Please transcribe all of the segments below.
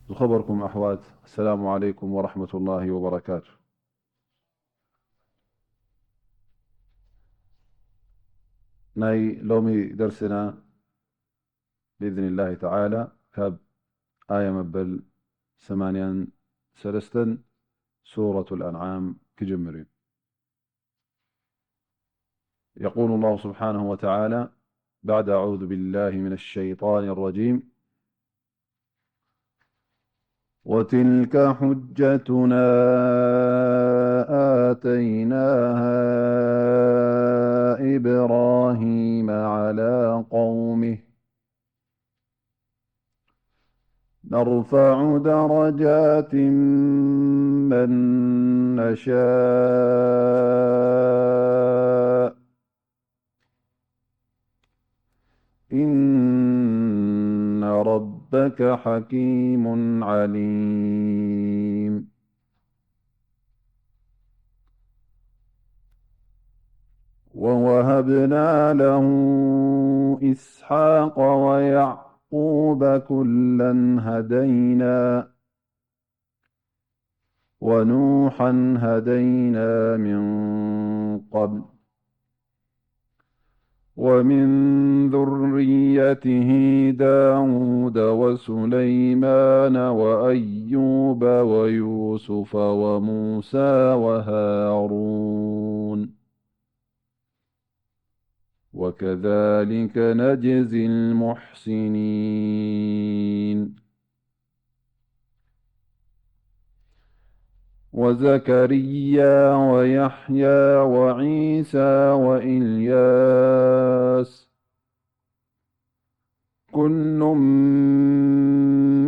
ዝኸበርኩም ኣሕዋት፣ ኣሰላሙ ዓለይኩም ወረሕመቱላሂ ወበረካቱ። ናይ ሎሚ ደርስና ብኢዝኒላሂ ተዓላ ካብ ኣያ መበል ሰማንያን ሰለስተን ሱረቱል ኣንዓም ክጅምር እዩ። يقول الله سبحانه وتعالى بعد أعوذ بالله من الشيطان الرجيم: وتلك حجتنا آتيناها إبراهيم على قومه نرفع درجات من نشاء إن ربك حكيم عليم. ووهبنا له إسحاق ويعقوب كلا هدينا ونوحا هدينا من قبل ومن ذريته داود وسليمان وأيوب ويوسف وموسى وهارون وكذلك نجزي المحسنين. وزكريا ويحيى وعيسى وإلياس كل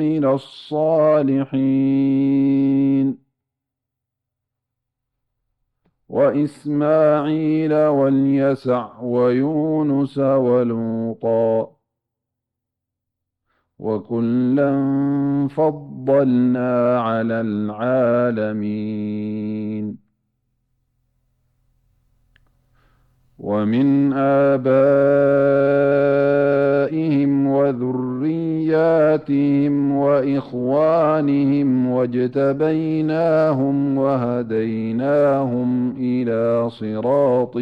من الصالحين. وإسماعيل واليسع ويونس ولوطا وكلا فضلنا على العالمين. ومن آبائهم وذرياتهم وإخوانهم واجتبيناهم وهديناهم إلى صراط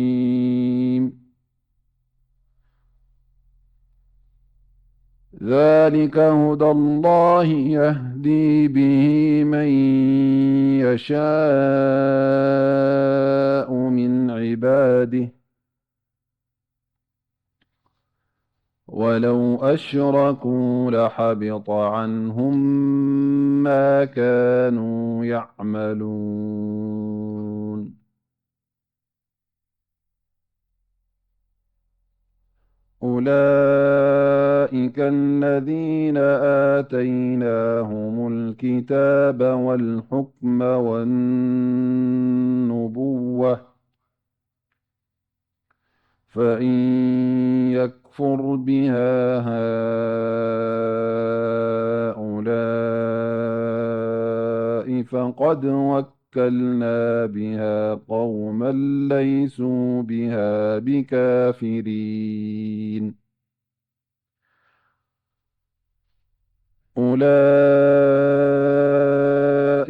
مستقيم. ذلك هدى الله يهدي به من يشاء من عباده ولو أشركوا لحبط عنهم ما كانوا يعملون. أولئك الذين آتيناهم الكتاب والحكم والنبوة فإن يكفر بها هؤلاء فقد وكلنا بها قوما ليسوا بها بكافرين.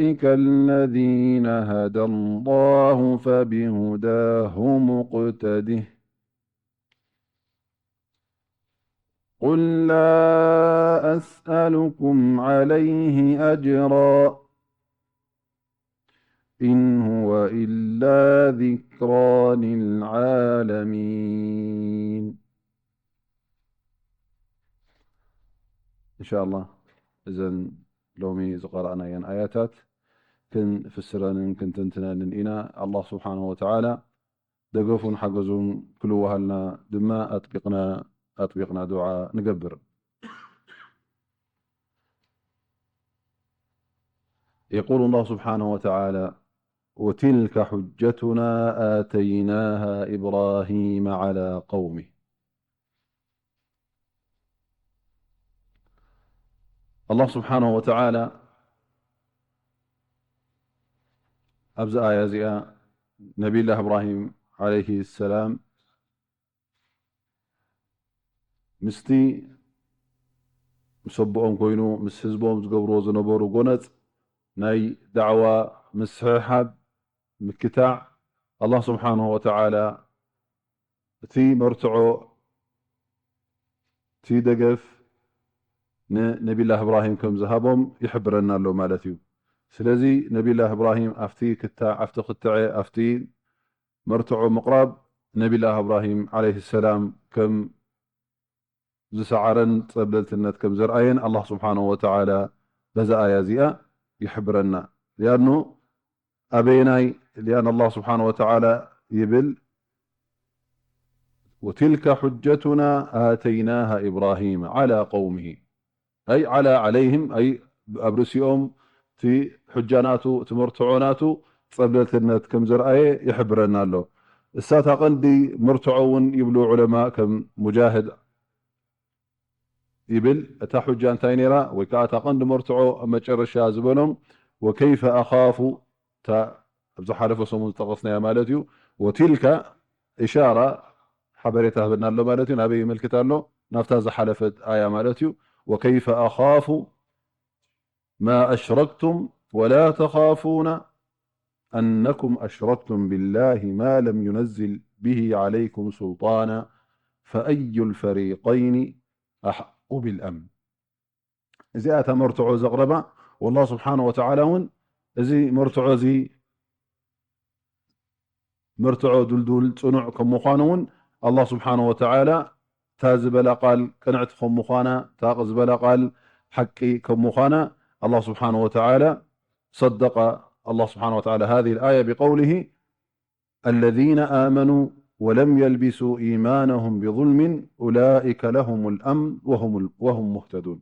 أولئك الذين هدى الله فبهداه مقتده. قل لا أسألكم عليه أجرا إن هو إلا ذكرى للعالمين. إن شاء الله እዘን ሎሚ ዝቐረእናየን ኣያታት ክንፍስረንን ክንትንትነንን ኢና። ኣላህ ስብሓንሁ ወተዓላ ደገፉን ሓገዙን ክልወሃልና ድማ ኣጥቢቕና ኣጥቢቕና ዱዓ ንገብር። يقول الله سبحانه وتعالى: وتلك حجتنا آتيناها إبراهيم على قومه. ኣላህ ስብሓንሁ ወተዓላ ኣብዚ ኣያ እዚኣ ነቢይላህ እብራሂም ዓለይሂ ሰላም ምስቲ ምስ ኣቦኦም ኮይኑ ምስ ህዝቦም ዝገብርዎ ዝነበሩ ጎነጽ ናይ ዳዕዋ ምስሕሓብ ምክታዕ ኣላህ ስብሓንሁ ወተዓላ እቲ መርትዖ እቲ ደገፍ ንነቢላህ እብራሂም ከም ዝሃቦም ይሕብረና ኣሎ ማለት እዩ። ስለዚ ነቢላህ እብራሂም ኣብቲ ክታዕ ኣብቲ ክትዐ ኣብቲ መርትዖ ምቕራብ ነቢላህ እብራሂም ዓለይሂ ሰላም ከም ዝሰዓረን ጸብለልትነት ከም ዘርኣየን ኣላህ ስብሓንሁ ወተዓላ በዛ ኣያ እዚኣ ይሕብረና። ሊኣኑ ኣበየናይ ሊኣን ኣላህ ስብሓንሁ ወተዓላ ይብል وتلك حجتنا آتيناها إبراهيم على قومه أي على عليهم أي ኣብ ርእሲኦም እቲ ሕጃ ናቱ እቲ መርትዖ ናቱ ጸብለልትነት ከም ዘርኣየ ይሕብረና ኣሎ። እሳታ ቀንዲ መርትዖ እውን ይብሉ ዑለማ ከም ሙጃህድ ይብል እታ ሑጃ እንታይ ነይራ ወይ ከዓ እታ ቀንዲ መርትዖ ኣብ መጨረሻ ዝበሎም وكيف أخاف እታ ኣብ ዝሓለፈ ሰሙን ዝጠቐስናያ ማለት እዩ። وتلك إشارة ሓበሬታ ህበና ኣሎ ማለት እዩ። ናበይ ይመልክት ኣሎ? ናብታ ዝሓለፈት ኣያ ማለት እዩ። وكيف أخاف ما أشركتم ولا تخافون أنكم أشركتم بالله ما لم ينزل به عليكم سلطانا فأي الفريقين أحق بالأمن እዚኣ እታ መርትዖ ዘቕረባ ወላህ ስብሓን ወተዓላ እውን እዚ መርትዖ እዚ መርትዖ ድልዱል ፅኑዕ ከም ምዃኑ እውን ኣላህ ስብሓን ወተዓላ እታ ዝበላ ቃል ቅንዕቲ ከም ምዃና እታ ዝበላ ቃል ሓቂ ከም ምዃና ኣላህ ስብሓን ወተዓላ صدق الله سبحانه وتعالى هذه الآية بقوله الذين آمنوا ولم يلبسوا إيمانهم بظلم أولئك لهم الأمن وهم وهم مهتدون.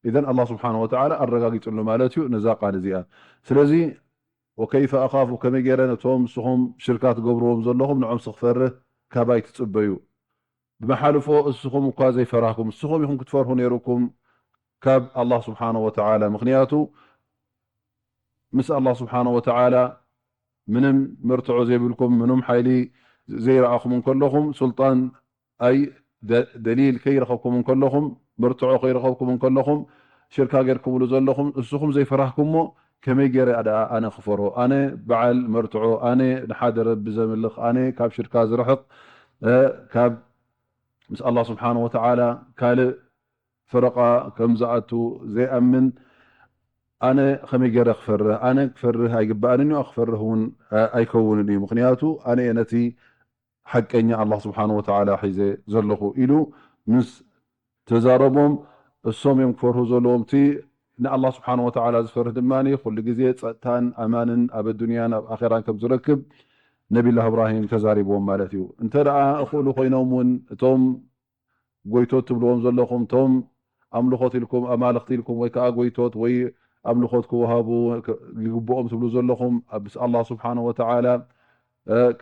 إذن الله سبحانه وتعالى ኣረጋጊጽሉ ማለት እዩ ነዛ ቃል እዚኣ። ስለዚ وكيف أخاف ከመይ ገይረ ነቶም ንስኹም ሽርካ ትገብርዎም ዘለኹም ንዖም ስኽፈርህ ካባይ ትጽበዩ። ብመሓልፎ እስኹም እኳ ዘይፈራህኩም እስኹም ኢኹም ክትፈርሁ ነይሩኩም ካብ ኣላህ ስብሓነ ወተዓላ። ምኽንያቱ ምስ ኣላህ ስብሓነ ወተዓላ ምንም መርትዖ ዘይብልኩም ምንም ሓይሊ ዘይረኣኹም እንከለኹም ሱልጣን ኣይ ደሊል ከይረኸብኩም እንከለኹም መርትዖ ከይረኸብኩም እንከለኹም ሽርካ ጌርኩምሉ ዘለኹም እስኹም ዘይፈራህኩሞ ከመይ ገይረ ደኣ ኣነ ክፈርሆ? ኣነ በዓል መርትዖ፣ ኣነ ንሓደ ረቢ ዘምልኽ፣ ኣነ ካብ ሽርካ ዝርሕቕ፣ ካብ ምስ ኣላህ ስብሓነ ወተዓላ ካልእ ፈረቓ ከም ዝኣቱ ዘይኣምን ኣነ ከመይ ገይረ ክፈርህ? ኣነ ክፈርህ ኣይግበኣንን እዩ፣ ክፈርህ እውን ኣይከውንን እዩ። ምኽንያቱ ኣነ እየ ነቲ ሓቀኛ ኣላህ ስብሓነ ወተዓላ ሒዘ ዘለኹ ኢሉ ምስ ተዛረቦም እሶም እዮም ክፈርሁ ዘለዎም። እቲ ንኣላህ ስብሓነ ወተዓላ ዝፈርህ ድማ ኩሉ ግዜ ፀጥታን ኣማንን ኣብ ኣዱንያን ኣብ ኣኼራን ከም ዝረክብ ነቢላህ እብራሂም ተዛሪብዎም ማለት እዩ። እንተ ደኣ እኽእሉ ኮይኖም እውን እቶም ጎይቶት ትብልዎም ዘለኹም እቶም ኣምልኾት ኢልኩም ኣማልኽቲ ኢልኩም ወይ ከዓ ጎይቶት ወይ ኣምልኾት ክወሃቡ ይግብኦም ትብሉ ዘለኹም ምስ ኣላህ ስብሓነ ወተዓላ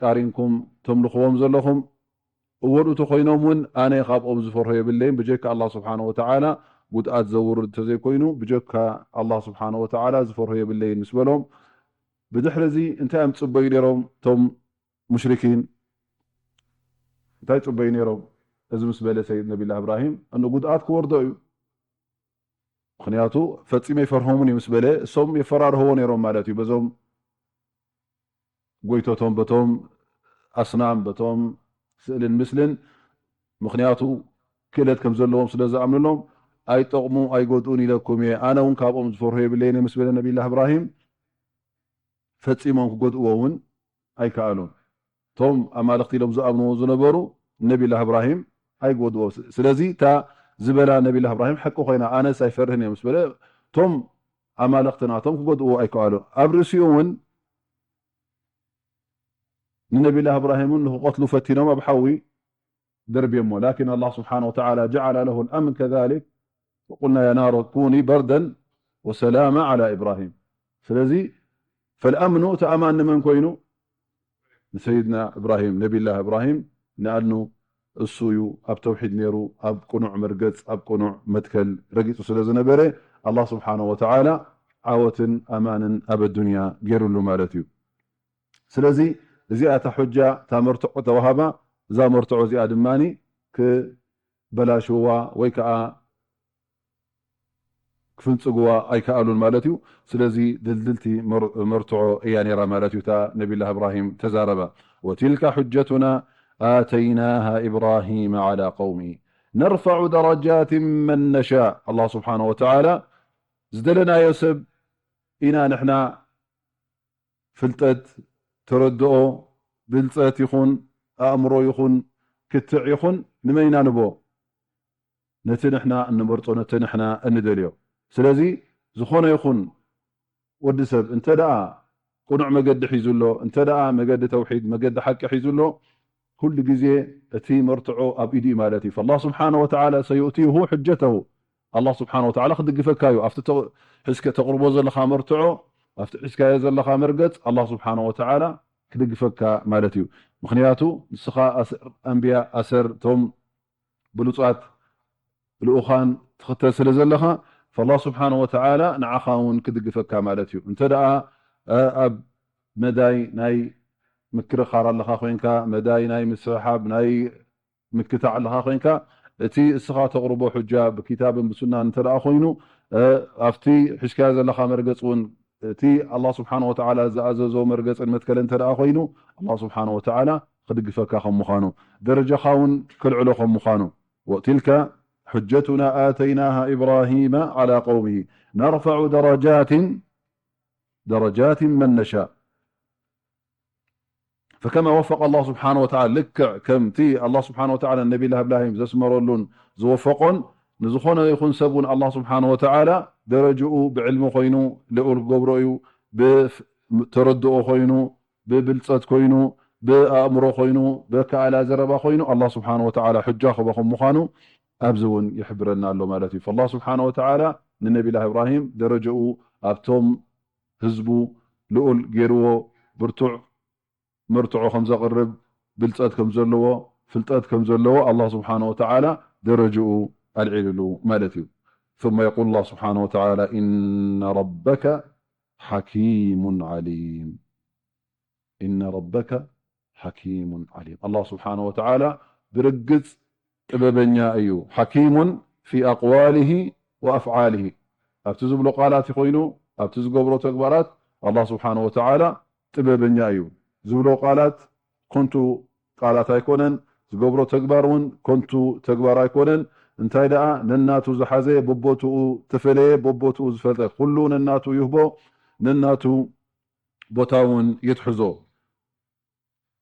ቃሪንኩም ተምልኽዎም ዘለኹም እወ ንእቱ ኮይኖም እውን ኣነ ካብኦም ዝፈርሆ የብለይን ብጀካ ኣላህ ስብሓነ ወተዓላ ጉድኣት ዘውርድ እንተዘይኮይኑ ብጀካ ኣላህ ስብሓነ ወተዓላ ዝፈርሆ የብለይን ምስ በሎም ብድሕሪ እዚ እንታይ እዮም ዝፅበዩ ነይሮም እቶም ሙሽሪኪን እንታይ ይፅበዩ ነይሮም? እዚ ምስ በለ ሰይድ ነቢላ እብራሂም እን ጉድኣት ክወርዶ እዩ። ምክንያቱ ፈፂመ ይፈርሆምን እዩ ምስ በለ እሶም የፈራርህዎ ነይሮም ማለት እዩ። በዞም ጎይቶቶም በቶም ኣስናም በቶም ስእልን ምስልን ምክንያቱ ክእለት ከም ዘለዎም ስለ ዝኣምንሎም ኣይጠቕሙ ኣይጎድኡን ኢለኩም እየ ኣነ እውን ካብኦም ዝፈርሆ የብለይን ምስ በለ ነቢላ እብራሂም ፈፂሞም ክጎድእዎ እውን ኣይከኣሉን። እቶም ኣማልኽቲ ኢሎም ዝኣምንዎ ዝነበሩ ነቢላህ እብራሂም ኣይጎድእዎ። ስለዚ እታ ዝበላ ነቢላህ እብራሂም ሓቂ ኮይና ኣነስ ኣይፈርህን እዮም ምስ በለ እቶም ኣማልኽቲ ናቶም ክጎድእዎ ኣይከኣሉን። ኣብ ርእሲኡ እውን ንነቢላህ እብራሂም እውን ንክቐትሉ ፈቲኖም ኣብ ሓዊ ደርብዮሞ ላኪን ኣላህ ስብሓን ወተዓላ ጀዓለ ለሁ ልኣምን ከዛሊክ وقلنا يا نار كوني بردا وسلاما على إبراهيم ስለዚ ፈልኣምኑ እቲ ኣማን ንመን ኮይኑ ንሰይድና እብራሂም ነቢላህ እብራሂም ንኣኑ እሱ እዩ ኣብ ተውሒድ ነይሩ ኣብ ቅኑዕ መርገፅ ኣብ ቅኑዕ መትከል ረጊፁ ስለ ዝነበረ ኣላህ ስብሓን ወተዓላ ዓወትን ኣማንን ኣብ ኣዱንያ ገይሩሉ ማለት እዩ ስለዚ እዚኣ እታ ሑጃ እታ መርትዖ ተዋሃባ እዛ መርትዖ እዚኣ ድማ ክበላሽዋ ወይ ከዓ ክፍንጽግዋ ኣይከኣሉን ማለት እዩ። ስለዚ ድልድልቲ መር-፣ መርትዖ እያ ነይራ ማለት እዩ እታ ነቢላ እብራሂም ተዛረባ። ወትልካ ሑጀቱና ኣተይናሃ ኢብራሂመ ዓላ ቀውሚ ነርፈዑ ደረጃት መን ነሻእ። ኣላህ ስብሓነ ወተዓላ ዝደለናዮ ሰብ ኢና ንሕና ፍልጠት፣ ተረድኦ፣ ብልጸት ይኹን፣ ኣእምሮ ይኹን፣ ክትዕ ይኹን፣ ንመን ኢና ንቦ? ነቲ ንሕና እንመርጾ፣ ነቲ ንሕና እንደልዮ። ስለዚ ዝኾነ ይኹን ወዲ ሰብ እንተ ደኣ ቅኑዕ መገዲ ሒዙ ኣሎ፣ እንተ ደኣ መገዲ ተውሒድ፣ መገዲ ሓቂ ሒዙ ኣሎ፣ ኩሉ ግዜ እቲ መርትዖ ኣብ ኢዱ እዩ ማለት እዩ። ፈላህ ስብሓነ ወተዓላ ሰዩእቲሁ ሕጀተሁ። ኣላህ ስብሓነ ወተዓላ ክድግፈካ እዩ። ኣብቲ ተ-፣ ሒዝከ-፣ ተቕርቦ ዘለኻ መርትዖ፣ ኣብቲ ሒዝካዮ ዘለኻ መርገጽ፣ ኣላህ ስብሓነ ወተዓላ ክድግፈካ ማለት እዩ። ምኽንያቱ ንስኻ ኣሰር ኣንብያ፣ ኣሰር እቶም ብሉጻት ልኡኻን ትኽተል ስለ ዘለኻ፣ ፈላህ ስብሓነ ወተዓላ ንዓኻ እውን ክድግፈካ ማለት እዩ። እንተ ደኣ፣ እ፣ ኣብ መዳይ ናይ ምክርኻር ኣለኻ ኮይንካ፣ መዳይ ናይ ምስሕሓብ፣ ናይ ምክታዕ ኣለኻ ኮይንካ፣ እቲ እስኻ ተቕርቦ ሑጃ ብኪታብን ብሱናን እንተ ደኣ ኮይኑ፣ እ፣ ኣብቲ ሒዝካዮ ዘለኻ መርገጽ እውን እቲ ኣላህ ስብሓነ ወተዓላ ዝኣዘዞ መርገጽን መትከልን እንተ ደኣ ኮይኑ፣ ኣላህ ስብሓነ ወተዓላ ክድግፈካ ከም ምዃኑ፣ ደረጃኻ እውን ከልዕሎ ከም ምዃኑ። ወትልከ ሑጀቱና ኣተይናሃ ኢብራሂመ ዓላ ቀውሚሂ ነርፈዑ ደረጃትን፣ ደረጃትን መን ነሻእ። ፈከማ ወፈቀ ኣላህ ስብሓነ ወተዓላ፣ ልክዕ ከምቲ ኣላህ ስብሓነ ወተዓላ ነቢላ እብራሂም ዘስመረሉን ዝወፈቆን፣ ንዝኾነ ይኹን ሰብ እውን ኣላህ ስብሓነ ወተዓላ ደረጅኡ ብዕልሚ ኮይኑ ልኡል ክገብሮ እዩ፣ ብተረድኦ ኮይኑ፣ ብብልጸት ኮይኑ፣ ብኣእምሮ ኮይኑ፣ ብኣከኣላ ዘረባ ኮይኑ፣ ኣላህ ስብሓነ ወተዓላ ሑጃ ክበ ከም ምዃኑ ኣብዚ እውን ይሕብረና ኣሎ ማለት እዩ። ፈላህ ስብሓነ ወተዓላ ንነቢላ እብራሂም ደረጅኡ ኣብቶም ህዝቡ ልኡል ገይርዎ፣ ብርቱዕ መርትዖ ከም ዘቕርብ፣ ብልጸት ከም ዘለዎ፣ ፍልጠት ከም ዘለዎ ኣላህ ስብሓነ ወተዓላ ደረጅኡ ኣልዒልሉ ማለት እዩ። ثم يقول الله سبحانه وتعالى إن ربك حكيم عليم. إن ربك حكيم عليم. ኣላህ ስብሓነ ወተዓላ ብርግጽ ጥበበኛ እዩ። ሓኪሙን ፊ ኣቅዋሊሂ ወኣፍዓሊሂ። ኣብቲ ዝብሎ ቃላት ይኾይኑ፣ ኣብቲ ዝገብሮ ተግባራት ኣላህ ስብሓነ ወተዓላ ጥበበኛ እዩ። ዝብሎ ቃላት ኮንቱ ቃላት ኣይኮነን፣ ዝገብሮ ተግባር እውን ኮንቱ ተግባር ኣይኮነን። እንታይ ደኣ ነናቱ ዝሓዘ በቦትኡ ተፈለየ፣ በቦትኡ ዝፈልጠ፣ ኩሉ ነናቱ ይህቦ፣ ነናቱ ቦታ እውን ይትሕዞ።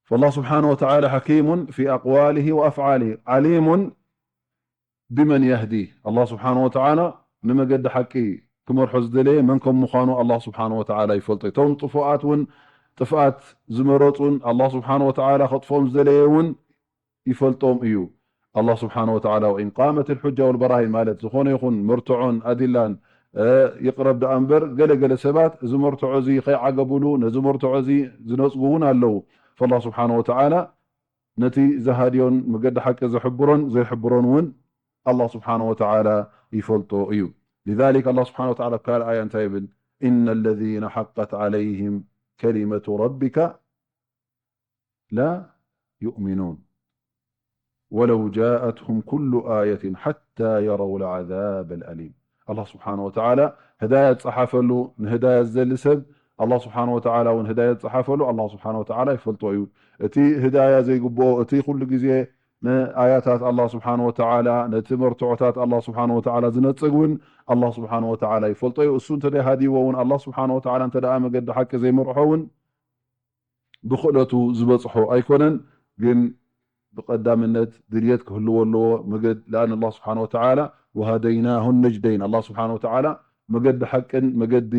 ፈላህ ስብሓነ ወተዓላ ሓኪሙን ፊ ኣቅዋሊሂ ወኣፍዓሊሂ ዓሊሙን ብመን የህዲ። ኣላህ ስብሓነ ወተዓላ ንመገዲ ሓቂ ክመርሖ ዝደለየ መን ከም ምዃኑ ኣላህ ስብሓነ ወተዓላ ይፈልጦ። እቶም ጥፉኣት እውን ጥፍኣት ዝመረጹን ኣላህ ስብሓነ ወተዓላ ከጥፍኦም ዝደለየ እውን ይፈልጦም እዩ። ኣላህ ስብሓነ ወተዓላ ወኢን ቃመት ልሑጃ ወልበራሂን ማለት ዝኾነ ይኹን መርትዖን ኣዲላን፣ እ፣ ይቕረብ ደኣ እምበር ገለ ገለ ሰባት እዚ መርትዖ እዚ ከይዓገቡሉ ነዚ መርትዖ እዚ ዝነጽጉ እውን ኣለዉ። ፈላህ ስብሓነ ወተዓላ ነቲ ዝሃድዮን መገዲ ሓቂ ዘሕብሮን ዘይሕብሮን እውን ኣላህ ስብሓነ ወተዓላ ይፈልጦ እዩ። ሊዛሊክ ኣላህ ስብሓነ ወተዓላ ኣብ ካልእ ኣያ እንታይ ይብል? إن الذين حقت عليهم كلمة ربك لا يؤمنون ولو جاءتهم كل آية حتى يروا العذاب الأليم. ኣላህ ስብሓነ ወተዓላ ህዳያ ዝጸሓፈሉ፣ ንህዳያ ዝደሊ ሰብ ኣላህ ስብሓነ ወተዓላ እውን ህዳያ ዝጸሓፈሉ ኣላህ ስብሓነ ወተዓላ ይፈልጦ እዩ። እቲ ህዳያ ዘይግብኦ፣ እቲ ኩሉ ግዜ ንኣያታት ኣላህ ስብሓነ ወተዓላ፣ ነቲ መርትዖታት ኣላህ ስብሓነ ወተዓላ ዝነጽግ እውን ኣላህ ስብሓነ ወተዓላ ይፈልጦ እዩ። እሱ እንተ ደይ ሃዲዎ እውን ኣላህ ስብሓነ ወተዓላ እንተ ደኣ መገዲ ሓቂ ዘይመርሖ እውን ብኽእለቱ ዝበጽሖ ኣይኮነን፣ ግን ብቐዳምነት ድልየት ክህልዎ ኣለዎ። መገድ-፣ ለኣን ኣላህ ስብሓነ ወተዓላ ወሃደይናሁ ነጅደይን፣ ኣላህ ስብሓነ ወተዓላ መገዲ ሓቅን መገዲ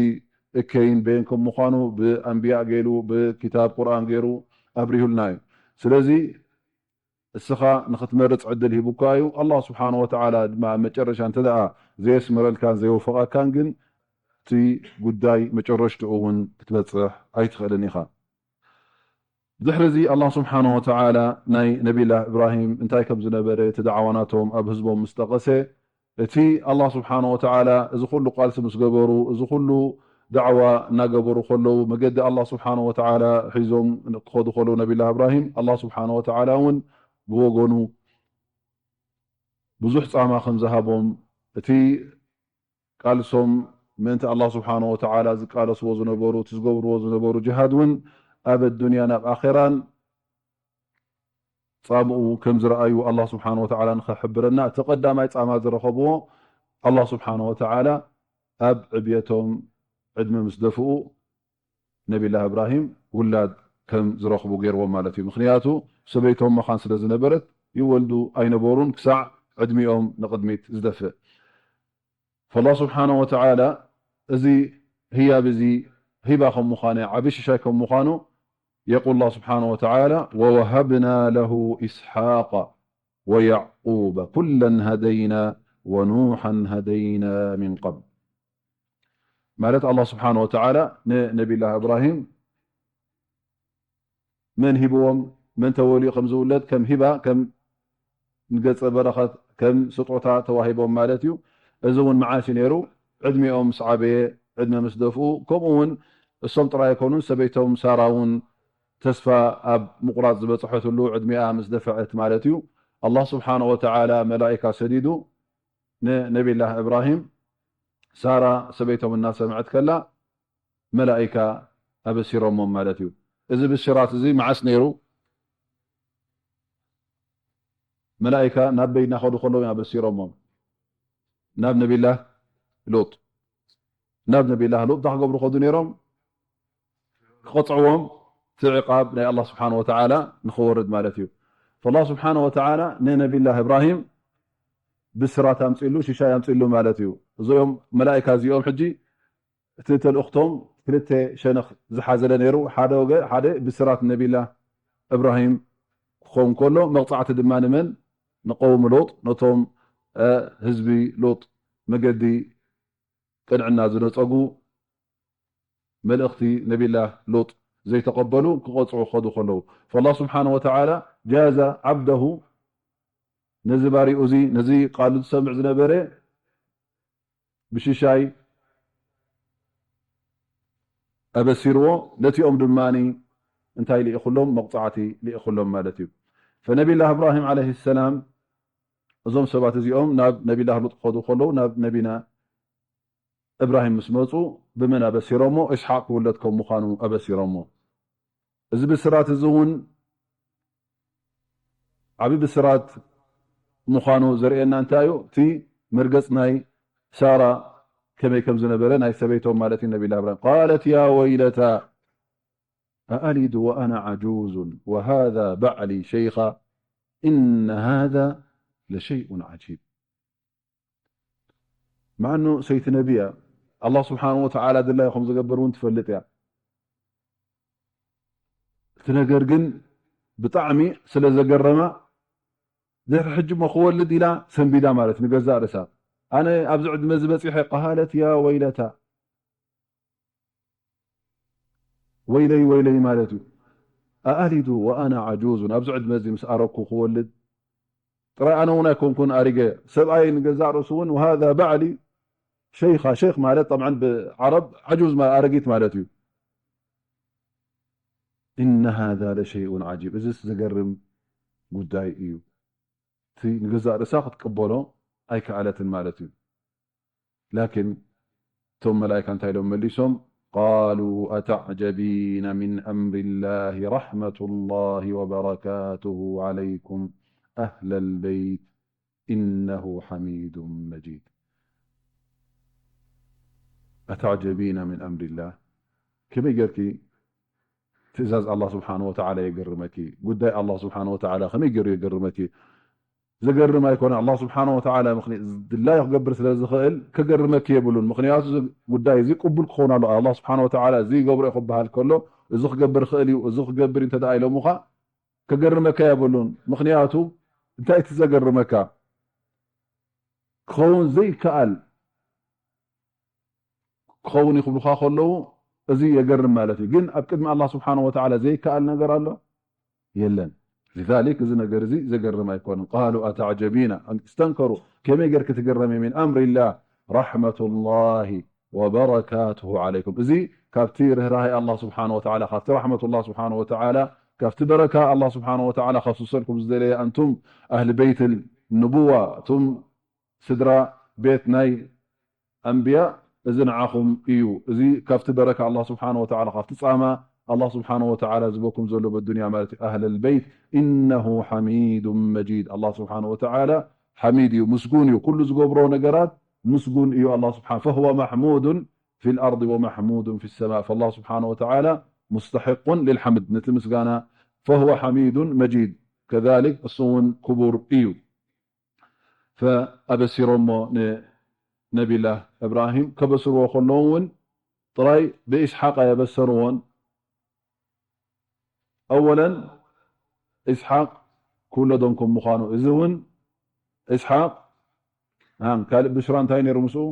እከይን በየን ከም ምዃኑ ብኣንብያ ገይሩ፣ ብኪታብ ቁርኣን ገይሩ ኣብሪሁልና እዩ። ስለዚ እስኻ ንኽትመርጽ ዕድል ሂቡካ እዩ። ኣላህ ስብሓነ ወተዓላ ድማ ኣብ መጨረሻ እንተ ደኣ ዘየስመረልካን ዘየወፈቐካን ግን እቲ ጉዳይ መጨረሽትኡ እውን ክትበጽሕ ኣይትኽእልን ኢኻ። ድሕሪ እዚ ኣላህ ስብሓነ ወተዓላ ናይ ነቢላህ እብራሂም እንታይ ከም ዝነበረ እቲ ዳዕዋ ናቶም ኣብ ህዝቦም ምስ ጠቐሰ፣ እቲ ኣላህ ስብሓነ ወተዓላ እዚ ኩሉ ቃልሲ ምስ ገበሩ፣ እዚ ኩሉ ዳዕዋ እናገበሩ ከለዉ፣ መገዲ ኣላህ ስብሓነ ወተዓላ ሒዞም ክኸዱ ከለዉ ነቢላህ እብራሂም፣ ኣላህ ስብሓነ ወተዓላ እውን ብወገኑ ብዙሕ ጻማ ከም ዝሃቦም፣ እቲ ቃልሶም ምእንቲ ኣላህ ስብሓነ ወተዓላ ዝቃለስዎ ዝነበሩ፣ እቲ ዝገብርዎ ዝነበሩ ጅሃድ እውን ኣብ ኣዱንያን ኣብ ኣኼራን ጻምኡ ከም ዝረኣዩ ኣላህ ስብሓነ ወተዓላ ንኸሕብረና፣ እቲ ቀዳማይ ጻማ ዝረኸብዎ ኣላህ ስብሓነ ወተዓላ ኣብ ዕብየቶም ዕድመ ምስ ደፍኡ ነቢላህ እብራሂም ውላድ ከም ዝረኽቡ ገይርዎም ማለት እዩ። ምኽንያቱ ሰበይቶም መኻን ስለ ዝነበረት ይወልዱ ኣይነበሩን ክሳዕ ዕድሚኦም ንቕድሚት ዝደፍእ። ፈላህ ስብሓነ ወተዓላ እዚ ህያብ እዚ ሂባ ከም ምዃኑ፣ ዓቢ ሽሻይ ከም ምዃኑ፣ የቁል ላህ ስብሓነ ወተዓላ፣ "ወወሃብና ለሁ ኢስሓቀ ወያዕቁበ ኩለን ሃደይና ወኑሓን ሃደይና ሚን ቀብል." ማለት ኣላህ ስብሓነ ወተዓላ ንነቢላህ እብራሂም መን ሂብዎም፣ መን ተወልዩ ከም ዝውለድ ከም ሂባ፣ ከም ንገጸ በረኸት፣ ከም ስጦታ ተዋሂቦም ማለት እዩ። እዚ እውን መዓስ እዩ ነይሩ? ዕድሚኦም ምስ ዓበየ፣ ዕድመ ምስ ደፍኡ፣ ከምኡ እውን እሶም ጥራይ ኣይኮኑን፣ ሰበይቶም ሳራ እውን ተስፋ ኣብ ምቑራጽ ዝበጽሐትሉ ዕድሚኣ ምስ ደፍዐት ማለት እዩ። ኣላህ ስብሓነ ወተዓላ መላኢካ ሰዲዱ ንነቢላህ እብራሂም ሳራ ሰበይቶም እናሰምዐት ከላ መላኢካ ኣበሲሮሞም ማለት እዩ። እዚ ብስራት እዚ መዓስ ነይሩ? መላኢካ ናብ በይ እናኸዱ ከለዉ እዮም ኣበሲሮሞም? ናብ ነቢላህ ሉጥ። ናብ ነቢላህ ሉጥ እንታይ ክገብሩ ከዱ ነይሮም? ክቐጽዕዎም፣ እቲ ዕቃብ ናይ ኣላህ ስብሓነ ወተዓላ ንኽወርድ ማለት እዩ። ፈላህ ስብሓነ ወተዓላ ንነቢላህ እብራሂም ብስራት ኣምፅእሉ፣ ሽሻይ ኣምፅእሉ ማለት እዩ። እዚኦም መላኢካ እዚኦም ሕጂ እቲ ተልእኽቶም ክልተ ሸነኽ ዝሓዘለ ነይሩ። ሓደ ወገ-፣ ሓደ ብስራት ነቢላህ እብራሂም ክኸውን ከሎ፣ መቕጻዕቲ ድማ ንመን? ንቀውሚ ሎጥ፣ ነቶም፣ እ፣ ህዝቢ ሎጥ መገዲ ቅንዕና ዝነጸጉ፣ መልእኽቲ ነቢላህ ሎጥ ዘይተቐበሉ ክቐጽዑ ክኸዱ ከለዉ፣ ፈላህ ስብሓነ ወተዓላ ጃዛ ዓብደሁ፣ ነዚ ባሪኡ እዚ፣ ነዚ ቃሉ ዝሰምዕ ዝነበረ ብሽሻይ ኣበሲርዎ፣ ነቲኦም ድማ እንታይ ልኢኹሎም? መቕጻዕቲ ልኢኹሎም ማለት እዩ። ፈነቢላህ እብራሂም ዓለይሂ ሰላም እዞም ሰባት እዚኦም ናብ ነቢላህ ሉጥ ክኸዱ ከለዉ ናብ ነቢና እብራሂም ምስ መጹ ብመን ኣበሲሮሞ? እስሓቅ ክውለድ ከም ምዃኑ ኣበሲሮሞ። እዚ ብስራት እዚ እውን ዓቢ ብስራት ምዃኑ ዘርእየና እንታይ እዩ? እቲ መርገጽ ናይ ሳራ ከመይ ከም ዝነበረ፣ ናይ ሰበይቶም ማለት እዩ፣ ነቢላ እብራሂም። ቃለት ያ ወይለታ ኣኣሊዱ ወኣና ዓጁዙን ወሃዛ በዕሊ ሸይኻ ኢነ ሃዛ ለሸይኡን ዓጂብ። መዓኑ ሰይቲ ነቢ እያ። ኣላህ ስብሓን ወተዓላ ድላዩ ከም ዝገብር እውን ትፈልጥ እያ። እቲ ነገር ግን ብጣዕሚ ስለ ዘገረማ፣ ድሕሪ ሕጂ እሞ ክወልድ ኢላ ሰንቢዳ ማለት ንገዛእ ርእሳ። ኣነ ኣብዚ ዕድመ እዚ በጺሐ፣ ቃለት ያ ወይለታ፣ ወይለይ ወይለይ ማለት እዩ። ኣኣሊዱ ወኣና ዓጁዙን፣ ኣብዚ ዕድመ እዚ ምስ ኣረግኩ ክወልድ? ጥራይ ኣነ እውን ኣይኮንኩን ኣሪገ፣ ሰብኣይ ንገዛእ ርእሱ እውን፣ ወሃዛ በዕሊ ሸይኻ፣ ሸይኽ ማለት ጠብዓን ብዓረብ ዓጁዝ ማ-፣ ኣረጊት ማለት እዩ። ኢነ ሃዛ ለሸይኡን ዓጂብ፣ እዚስ ዘገርም ጉዳይ እዩ። እቲ ንገዛእ ርእሳ ክትቅበሎ ኣይከኣለትን ማለት እዩ። ላኪን እቶም መላእካ እንታይ ኢሎም መሊሶም? ቃሉ ኣተዕጀቢነ ሚን ኣምሪላሂ ረሕመቱላሂ ወበረካቱሁ ዓለይኩም ኣህለል በይት ኢነሁ ሓሚዱን መጂድ። ኣተዕጀቢነ ሚን ኣምሪላህ፣ ከመይ ጌርኪ ትእዛዝ ኣላህ ስብሓን ወተዓላ የገርመኪ? ጉዳይ ኣላህ ስብሓን ወተዓላ ከመይ ገይሩ የገርመኪ? ዘገርም ኣይኮነ። ኣላህ ስብሓን ወተዓላ ምኽኒ-፣ ድላዩ ክገብር ስለ ዝኽእል ከገርመኪ የብሉን። ምኽንያቱ እዚ ጉዳይ እዚ ቅቡል ክኸውን ኣሎ። ኣላህ ስብሓን ወተዓላ እዚ ይገብሮ እዩ ክበሃል ከሎ፣ እዚ ክገብር ይኽእል እዩ፣ እዚ ክገብር እዩ እንተ ደኣ ኢሎምኻ፣ ከገርመካ የብሉን። ምኽንያቱ እንታይ እቲ ዘገርመካ? ክኸውን ዘይከኣል ክኸውን እዩ ክብሉኻ ከለዉ፣ እዚ የገርም ማለት እዩ። ግን ኣብ ቅድሚ ኣላህ ስብሓን ወተዓላ ዘይከኣል ነገር ኣሎ? የለን። ሊዛሊክ እዚ ነገር እዚ ዘገርም ኣይኮነን። ቃሉ ኣተዕጀቢና፣ እስተንከሩ፣ ከመይ ጌርኪ ትግረሚ? ሚን ኣምሪላህ ረሕመቱላሂ ወበረካቱሁ ዓለይኩም። እዚ ካብቲ ርህራሄ ኣላህ ስብሓን ወተዓላ፣ ካብቲ ረሕመቱላህ ስብሓን ወተዓላ፣ ካብቲ በረካ ኣላህ ስብሓን ወተዓላ ከፍስሰልኩም ዝደለየ ኣንቱም ኣህሊ በይት ንቡዋ፣ እቱም ስድራ ቤት ናይ ኣንብያ፣ እዚ ንዓኹም እዩ። እዚ ካብቲ በረካ ኣላህ ስብሓነ ወተዓላ፣ ካብቲ ጻማ ኣላህ ስብሓነ ወተዓላ ዝበኩም ዘሎ በዱንያ ማለት እዩ። ኣህለል በይት፣ ኢነሁ ሓሚዱን መጂድ። ኣላህ ስብሓነ ወተዓላ ሓሚድ እዩ፣ ምስጉን እዩ። ኩሉ ዝገብሮ ነገራት ምስጉን እዩ ኣላህ ስብሓነ፣ ፈሁወ ማሕሙዱን ፊል ኣርዲ ወማሕሙዱን ፊ ሰማ። ፈላህ ስብሓነ ወተዓላ ሙስተሒቁን ሊልሓምድ፣ ነቲ ምስጋና፣ ፈሁወ ሓሚዱን መጂድ፣ ከዛሊክ እሱ እውን ክቡር እዩ። ፈኣበሲሮሞ ንነቢላህ እብራሂም። ከበስርዎ ከለዉ እውን ጥራይ ብኢስሓቅ ኣየበሰርዎን። ኣወለን ኢስሓቅ ክውለዶም ከም ምዃኑ፣ እዚ እውን ኢስሓቅ፣ ሃ፣ ካልእ ብሽራ እንታይ ነይሩ ምስኡ?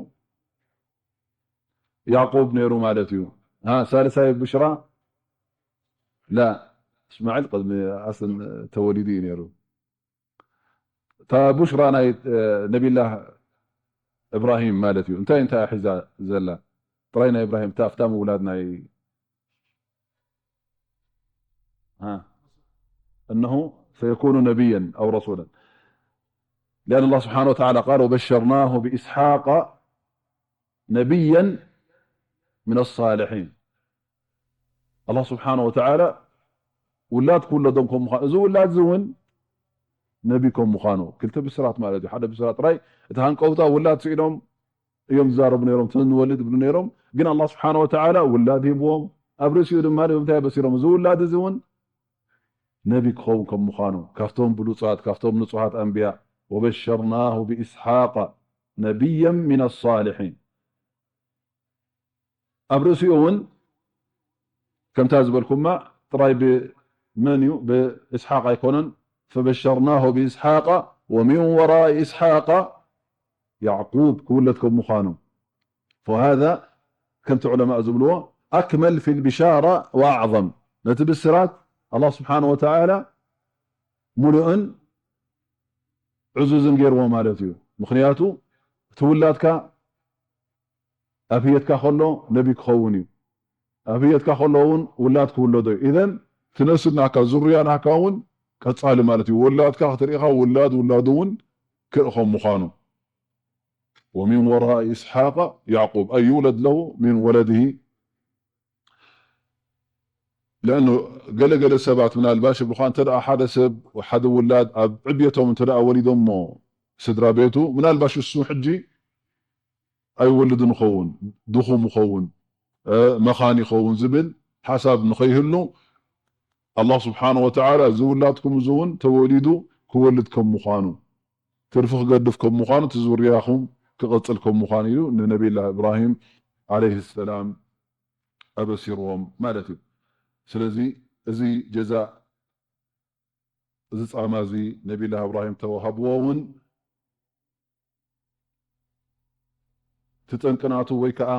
ያዕቁብ ነይሩ ማለት እዩ። ሃ፣ ሳልሳይ ብሽራ? ላ፣ እስማዒል ቅድሚ ኣስን ተወሊዱ እዩ ነይሩ። እታ ቡሽራ ናይ፣ እ፣ ነቢላህ እብራሂም ማለት እዩ። እንታይ፣ እንታይ ሒዛ ዘላ? ጥራይ ናይ እብራሂም፣ እታ፣ ኣብታ ምውላድ ናይ፣ ሃ፣ እነሁ ሰየኩኑ ነቢየን ኣው ረሱለን። ሊኣን ኣላህ ስብሓነ ወተዓላ ቃል፣ "ወበሸርናሁ ብኢስሓቀ ነቢየን ሚነ ሳሊሒን።" ኣላህ ስብሓነ ወተዓላ ውላድ ክውለዶም ከም ምዃኑ፣ እዚ ውላድ እዚ እውን ነቢ ከም ምዃኑ፣ ክልተ ብስራት ማለት እዩ። ሓደ ብስራት ጥራይ፣ እቲ ሃንቀውታ ውላድ ስኢኖም እዮም ዝዛረቡ ነይሮም፣ ተንወልድ ይብሉ ነይሮም። ግን ኣላህ ስብሓነ ወተዓላ ውላድ ሂብዎም፣ ኣብ ርእሲኡ ድማ እንታይ ኣበሲሮም? እዚ ውላድ እዚ እውን ነቢ ክኸውን ከም ምዃኑ፣ ካብቶም ብሉጻት፣ ካብቶም ንጹሃት ኣንብያ፣ "ወበሸርናሁ ብኢስሓቀ ነቢየን ሚነ ሳሊሒን።" ኣብ ርእሲኡ እውን ከምታ ዝበልኩማ ጥራይ ብመን እዩ? ብኢስሓቅ ኣይኮነን። "ፈበሸርናሁ ብኢስሓቀ ወሚን ወራኢ ኢስሓቀ ያዕቁብ" ክውለድ ከም ምዃኑ። ፈሃዛ ከምቲ ዑለማእ ዝብልዎ ኣክመል ፊል ብሻራ ወኣዕዘም። ነቲ ብስራት ኣላህ ስብሓነ ወተዓላ ሙሉእን ዕዙዝን ገይርዎ ማለት እዩ። ምኽንያቱ እቲ ውላድካ ኣብ ህየትካ ከሎ ነቢ ክኸውን እዩ። ኣብ ህየትካ ከሎ እውን ውላድ ክውለዶ እዩ። ኢዘን እቲ ነስል ናካ፣ ዙርያ ናካ እውን ቀጻሊ ማለት እዩ። ወላድካ ክትርኢ ኢኻ፣ ውላድ ውላዱ እውን ክርኢ ከም ምዃኑ። "ወሚን ወራኢ ኢስሓቀ ያዕቁብ"፣ ኣይ ዩውለድ ለሁ ሚን ወለድሂ። ለአኑ ገለ ገለ ሰባት ምናልባሽ ይብሉኻ፣ እንተ ደኣ ሓደ ሰብ፣ ሓደ ውላድ ኣብ ዕብየቶም እንተ ደኣ ወሊዶሞ ስድራ ቤቱ፣ ምናልባሽ እሱ ሕጂ ኣይወልድን ይኸውን፣ ድኹም ይኸውን፣ እ፣ መኻን ይኸውን ዝብል ሓሳብ ንኸይህሉ፣ ኣላህ ስብሓነ ወተዓላ እዚ ውላድኩም እዚ እውን ተወሊዱ ክወልድ ከም ምዃኑ፣ ትርፊ ክገድፍ ከም ምዃኑ፣ እቲ ዙርያኹም ክቐጽል ከም ምዃኑ ኢሉ ንነቢይላህ እብራሂም ዓለይሂ ሰላም ኣበሲርዎም ማለት እዩ። ስለዚ እዚ ጀዛእ፣ እዚ ጻማ እዚ ነቢይላህ እብራሂም ተዋሃብዎ እውን፣ እቲ ጠንቂ ናቱ ወይ ከኣ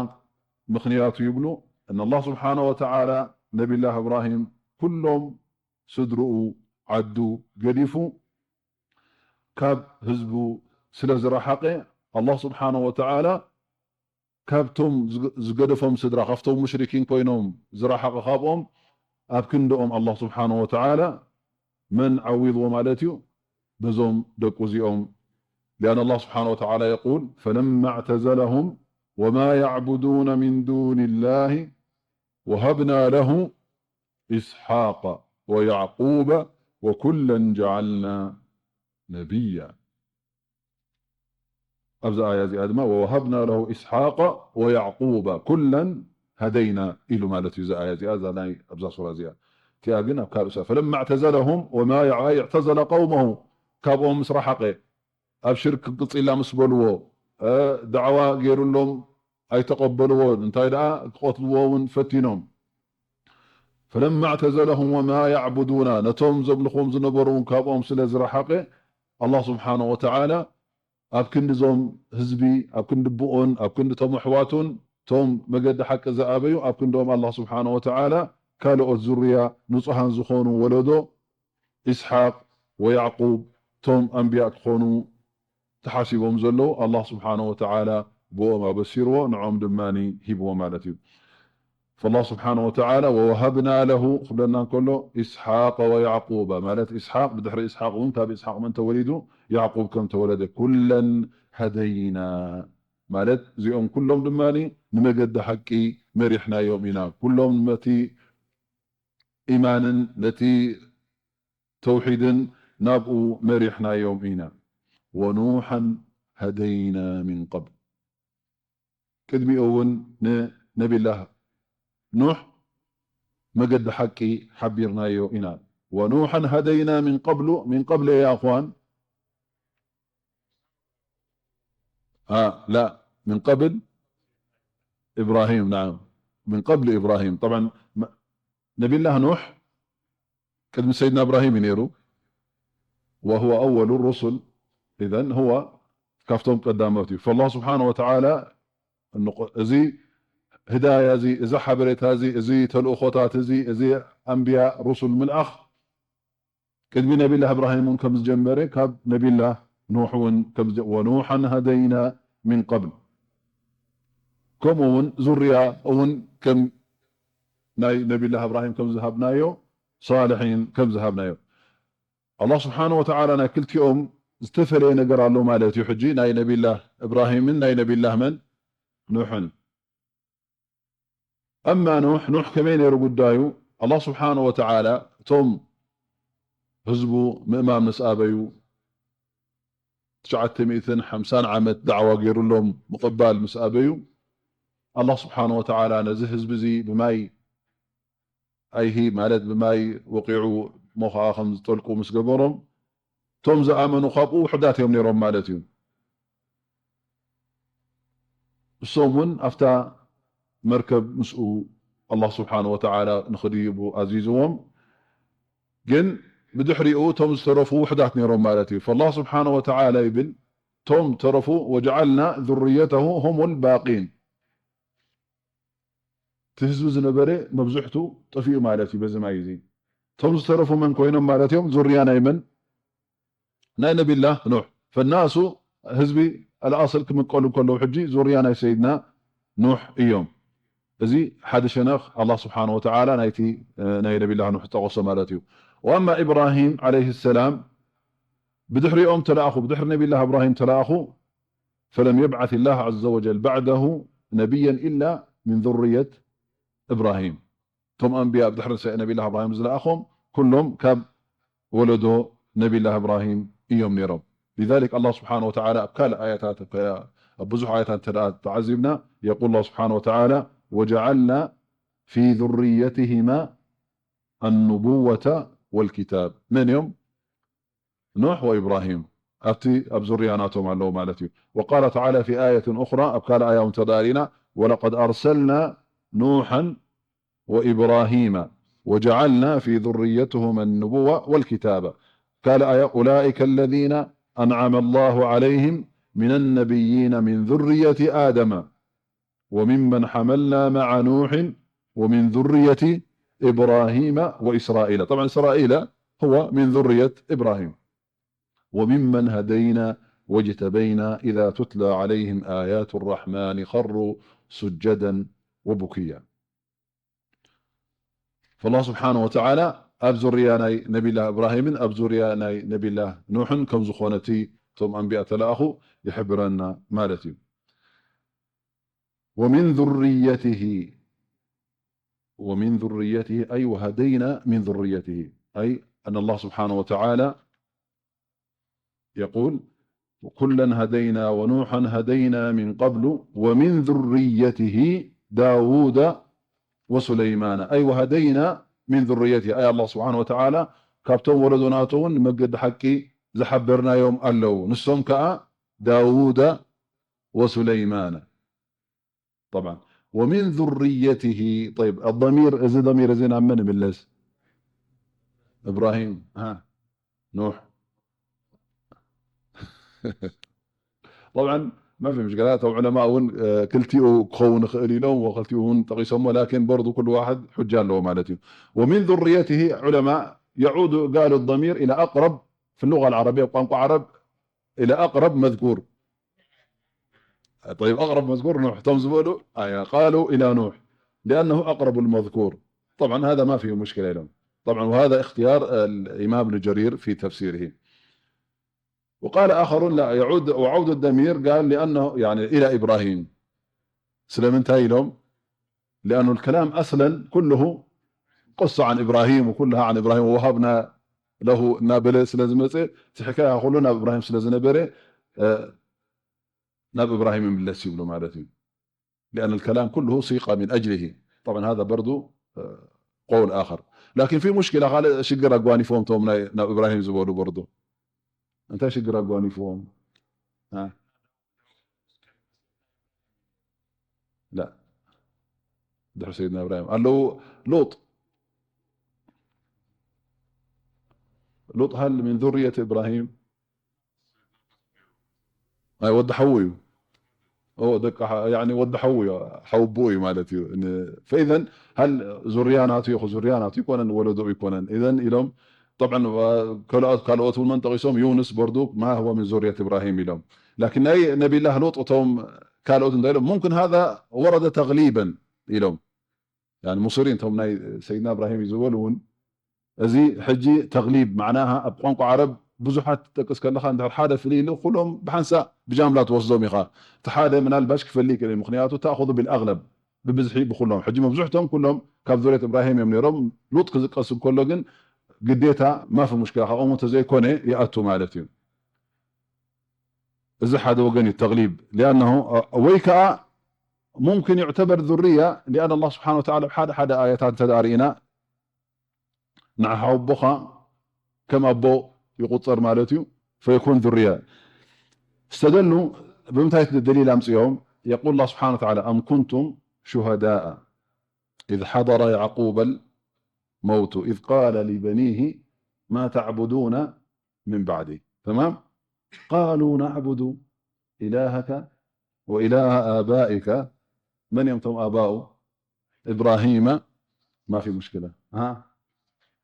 ምኽንያቱ ይብሉ፣ እነ ኣላህ ስብሓነ ወተዓላ ነቢይላህ እብራሂም ኩሎም ስድርኡ፣ ዓዱ ገዲፉ ካብ ህዝቡ ስለ ዝረሓቐ፣ ኣላህ ስብሓነ ወተዓላ ካብቶም ዝገ-፣ ዝገደፎም ስድራ፣ ካብቶም ሙሽሪኪን ኮይኖም ዝረሓቐ ካብኦም፣ ኣብ ክንድኦም ኣላህ ስብሓነ ወተዓላ መን ዓዊድዎ ማለት እዩ? በዞም ደቁ እዚኦም። لأن الله سبحانه وتعالى يقول: فلما اعتزلهم وما يعبدون من دون الله وهبنا له إسحاق ويعقوب وكلا جعلنا نبيا. ኣብዚ ኣያ እዚኣ ድማ ووهبنا له إسحاق ويعقوب كلا هدينا ኢሉ ማለት እዩ። እዚ ኣያ እዚኣ፣ እዛ ናይ ኣብዛ ሱራ እዚኣ። እቲኣ ግን ኣብ ካልእ ሱራ፣ فلما اعتزلهم وما يع-، أي اعتزل قومه፣ ካብኦም ምስ ረሓቐ፣ ኣብ ሽርክ ክንቅጽል ኢና ምስ በልዎ፣ እ፣ ዳዕዋ ገይሩሎም ኣይተቐበልዎን፣ እንታይ ደኣ ክቐትልዎ እውን ፈቲኖም። فلما اعتزلهم وما يعبدون، ነቶም ዘምልኽዎም ዝነበሩ እውን ካብኦም ስለ ዝረሓቐ፣ ኣላህ ስብሓነ ወተዓላ ኣብ ክንዲ እዞም ህዝቢ፣ ኣብ ክንዲ ብኦን፣ ኣብ ክንዲ እቶም ኣሕዋቱን፣ እቶም መገዲ ሓቂ ዝኣበዩ፣ ኣብ ክንድኦም ኣላህ ስብሓነ ወተዓላ ካልኦት ዙርያ፣ ንጹሃን ዝኾኑ ወለዶ፣ ኢስሓቅ ወያዕቁብ፣ እቶም ኣንብያ ክኾኑ ተሓሲቦም ዘለዉ፣ ኣላህ ስብሓነ ወተዓላ ብኦም ኣበሲርዎ፣ ንዖም ድማ ሂብዎ ማለት እዩ። فالله سبحانه وتعالى ووهبنا له ክብለና እንከሎ፣ إسحاق ويعقوب ማለት፣ ኢስሓቅ፣ ብድሕሪ ኢስሓቅ እውን ካብ ኢስሓቅ መን ተወሊዱ? ያዕቁብ ከም ተወለደ። كلا هدينا ማለት እዚኦም ኩሎም ድማ ንመገዲ ሓቂ መሪሕናዮም ኢና። ኩሎም ነቲ ኢማንን ነቲ ተውሒድን ናብኡ መሪሕናዮም ኢና። ወኑሓን ሃደይና ሚን ቀብል፣ ቅድሚኡ እውን ንነቢላህ ኑሕ መገዲ ሓቂ ሓቢርናዮ ኢና። ወኑሓን ሃደይና ሚን ቀብሉ፣ ሚን ቀብል እያ እኽዋን፣ ላ፣ ሚን ቀብል ኢብራሂም፣ ናዓም፣ ሚን ቀብል ኢብራሂም። ጠብዓን ነቢላህ ኑሕ ቅድሚ ሰይድና እብራሂም እዩ ነይሩ። ወሁወ ኣወሉ ሩሱል። ኢዘን ሁወ ካብቶም ቀዳሞት እዩ። ፈላህ ስብሓነ ወተዓላ እዚ ህዳያ እዚ፣ እዚ ሓበሬታ እዚ፣ እዚ ተልእኾታት እዚ፣ እዚ ኣንብያ ሩሱል ምልኣኽ ቅድሚ ነቢላህ እብራሂም እውን ከም ዝጀመረ፣ ካብ ነቢላህ ኑሕ እውን ከም ዝጀ-፣ ወኑሓን ሃደይና ሚን ቀብል፣ ከምኡ እውን ዙርያ እውን ከም ናይ ነቢላህ እብራሂም ከም ዝሃብናዮ፣ ሳልሒን ከም ዝሃብናዮ። ኣላህ ስብሓነ ወተዓላ ናይ ክልቲኦም ዝተፈለየ ነገር ኣሎ ማለት እዩ። ሕጂ ናይ ነቢላህ እብራሂምን ናይ ነቢላህ መን? ኑሕን። ኣማ ኑሕ፣ ኑሕ ከመይ ነይሩ ጉዳዩ? ኣላህ ስብሓነ ወተዓላ እቶም ህዝቡ ምእማን ምስ ኣበዩ፣ ትሽዓተ ሚእትን ሓምሳን ዓመት ዳዕዋ ገይሩሎም ምቕባል ምስ ኣበዩ፣ ኣላህ ስብሓነ ወተዓላ ነዚ ህዝቢ እዚ ብማይ ኣይሂ፣ ማለት ብማይ ወቒዑ እሞ ኸዓ ከም ዝጠልቁ ምስ ገበሮም፣ እቶም ዝኣመኑ ካብኡ ውሑዳት እዮም ነይሮም ማለት እዩ። እሶም እውን ኣብታ መርከብ ምስኡ ኣላህ ስብሓነ ወተዓላ ንኽድይቡ ኣዚዝዎም። ግን ብድሕሪኡ እቶም ዝተረፉ ውሑዳት ነይሮም ማለት እዩ። ፈላህ ስብሓነ ወተዓላ ይብል፣ እቶም ተረፉ፣ ወጀዓልና ذريته هم الباقين። እቲ ህዝቢ ዝነበረ መብዝሕቱ ጠፊኡ ማለት እዩ በዚ ማይ እዚ። እቶም ዝተረፉ መን ኮይኖም ማለት እዮም? ዙርያ ናይ መን? ናይ ነቢላህ ኑሕ። ፈናሱ ህዝቢ ኣልኣስል ክምቀሉ ከለዉ ሕጂ ዙርያ ናይ ሰይድና ኑሕ እዮም። እዚ ሓደ ሸነኽ ኣላህ ስብሓነ ወተዓላ ናይቲ፣ እ፣ ናይ ነቢላህ ኑሕ ዝጠቐሶ ማለት እዩ። ወኣማ ኢብራሂም ዓለይሂ ሰላም ብድሕሪኦም ተለኣኹ፣ ብድሕሪ ነቢላህ እብራሂም ተለኣኹ፣ ፈለም የብዓት ላህ ዐዘ ወጀል ባዕደሁ ነቢየን ኢላ ሚን ዙርየት እብራሂም። እቶም ኣንብያ ብድሕሪ ሰ-፣ ነቢላህ እብራሂም ዝለኣኾም ኩሎም ካብ ወለዶ ነቢላህ እብራሂም እዮም ነይሮም። ሊዛሊክ ኣላህ ስብሓነ ወተዓላ ኣብ ካልእ ኣያታት፣ ኣብ ብዙሕ ኣያታት እንተ ደኣ ተዓዚብና፣ የቁል ኣላህ ስብሓነ ወተዓላ፣ ወጀዓልና ፊ ዙርየትሂማ ኣኑቡወተ ወልኪታብ። መን እዮም? ኑሕ ወኢብራሂም ኣብቲ ኣብ ዙርያ ናቶም ኣለዉ ማለት እዩ። وقال تعالى في آية أخرى، ኣብ ካልእ ኣያ እውን ተዳሊና፣ ولقد أرسلنا نوحا وإبراهيم وجعلنا في ذريتهما النبوة والكتاب። ካልእ ኣያ، أولئك الذين أنعم الله عليهم من النبيين من ذرية آدم وممن حملنا مع نوح ومن ذرية إبراهيم وإسرائيل. طبعا إسرائيل هو من ذرية إبراهيم. وممن هدينا واجتبينا إذا تتلى عليهم آيات الرحمن خروا سجدا وبكيا. فالله سبحانه وتعالى ኣብ ዙርያ ናይ ነቢላህ እብራሂምን ኣብ ዙርያ ናይ ነቢላህ ኑሕን ከም ዝኾነ እቲ እቶም ኣንብያ ተለኣኹ ይሕብረና ማለት እዩ። ومن ذريته، ومن ذريته، أي وهدينا من ذريته، أي أن الله سبحانه وتعالى يقول: وكلا هدينا ونوحا هدينا من قبل ومن ذريته داود وسليمان، أي وهدينا من ذريته، أي الله سبحانه وتعالى ካብቶም ወለዶ ናቱ እውን ንመገዲ ሓቂ ዝሓበርናዮም ኣለዉ። ንሶም ከኣ ዳውደ ወሱለይማነ። طبعا. ومن ذريته، طيب، الضمير، እዚ ضمير እዚ ናብ መን ይምለስ? إبراهيم، ها، نوح. طبعا ما في مشكلة، እቶም ዑለማ እውን፣ እ፣ ክልቲኡ ክኸውን ይኽእል ኢሎም ወክልቲኡ እውን ጠቒሶሞ፣ ላኪን በርዱ ኩሉ ዋሕድ ሑጃ ኣለዎ ማለት እዩ። ومن ذريته علماء يعود، قالوا الضمير إلى أقرب في اللغة العربية، ቋንቋ ዓረብ إلى أقرب مذكور. طيب، أقرب مذكور نوح، እቶም ዝበሉ ኣያ قالوا إلى نوح لأنه أقرب المذكور. طبعا هذا ما فيه مشكلة ኢሎም። طبعا وهذا اختيار الإمام ابن جرير في تفسيره. وقال آخرون لا، يعود، وعود الضمير قال لأنه، يعني، إلى إبراهيم. ስለምንታይ ኢሎም؟ لأن الكلام أصلا كله قصة عن إبراهيم وكلها عن إبراهيم ووهبنا له እናበለ ስለ ዝመፀ፣ እቲ ሕካያ ኩሉ ናብ እብራሂም ስለ ዝነበረ፣ እ፣ ናብ እብራሂም ይምለስ ይብሉ ማለት እዩ። لأن الكلام كله سيق من أجله. طبعا هذا برضو، እ፣ قول آخر. لكن في مشكلة، ካልእ ሽግር ኣጓኒፎም ቶም ናይ ናብ እብራሂም ዝበሉ برضو። እንታይ ሽግር ኣጓኒፍዎም? ها؟ لا. ድሕሪ ሰይድና እብራሂም ኣለዉ ሎጥ። ሎጥ هل من ذرية إبراهيم؟ ኣይ፣ ወዲ ሓዉ እዩ። ኦ፣ ደቂ ሓ-፣ ያኒ ወዲ ሓዉ እዩ፣ ሓወቦኡ እዩ ማለት እዩ። ን-፣ ፈኢዘን፣ ሃል ዙርያ ናቱ ይኹ-፣ ዙርያ ናቱ ይኮነን፣ ወለዶኡ ይኮነን። ኢዘን ኢሎም፣ ጠብዓን፣ ዋ-፣ ካልኦት፣ ካልኦት እውን መን ጠቂሶም? ዩንስ በርዱ፣ ما هو من ذرية إبراهيم ኢሎም። ላኪን ናይ ነቢላህ ሎጥ እቶም ካልኦት እንታይ ኢሎም? ممكن هذا ورد تغليبا ኢሎም። ያኒ ሙስሪን፣ እቶም ናይ ሰይድና እብራሂም እዩ ዝበሉ እውን፣ እዚ ሕጂ ተግሊብ፣ ማዕናሃ ኣብ ቋንቋ ዓረብ ብዙሓት ትጠቅስ ከለኻ፣ እንድሕር ሓደ ፍልይ ኢሉ፣ ኩሎም ብሓንሳእ ብጃምላ ትወስዶም ኢኻ። እቲ ሓደ ምናልባሽ ክፈልይ ይክእል እዩ፣ ምኽንያቱ ተእኹዙ ቢልኣግለብ፣ ብብዝሒ ብኩሎም። ሕጂ መብዝሕቶም ኩሎም ካብ ዙርየት እብራሂም እዮም ነይሮም። ሉጥ ክዝቀስ እንከሎ ግን ግዴታ ማፊ ሙሽኪላ፣ ካብኦም እንተዘይኮነ ይኣቱ ማለት እዩ። እዚ ሓደ ወገን እዩ ተግሊብ። ሊኣነሁ፣ ወይ ከኣ ሙምኪን ዩዕተበር ዙርያ፣ ሊኣን ኣላህ ስብሓነ ወተዓላ ኣብ ሓደ ሓደ ኣያታት እንተ ደኣ ርኢና፣ ንዓኻ ኣቦኻ ከም ኣቦ ይቑጸር ማለት እዩ። ፈየኩን ዙርያ። እስተደሉ ብምንታይ ደሊል ኣምጽኦም? የቁል ኣላህ ስብሓነ ወተዓላ፣ أم كنتم شهداء إذ حضر يعقوب الموت إذ قال لبنيه ما تعبدون من بعدي. تمام؟ قالوا نعبد إلهك وإله آبائك. መን እዮም እቶም ኣባኡ? إبراهيم، ما في مشكلة. ها؟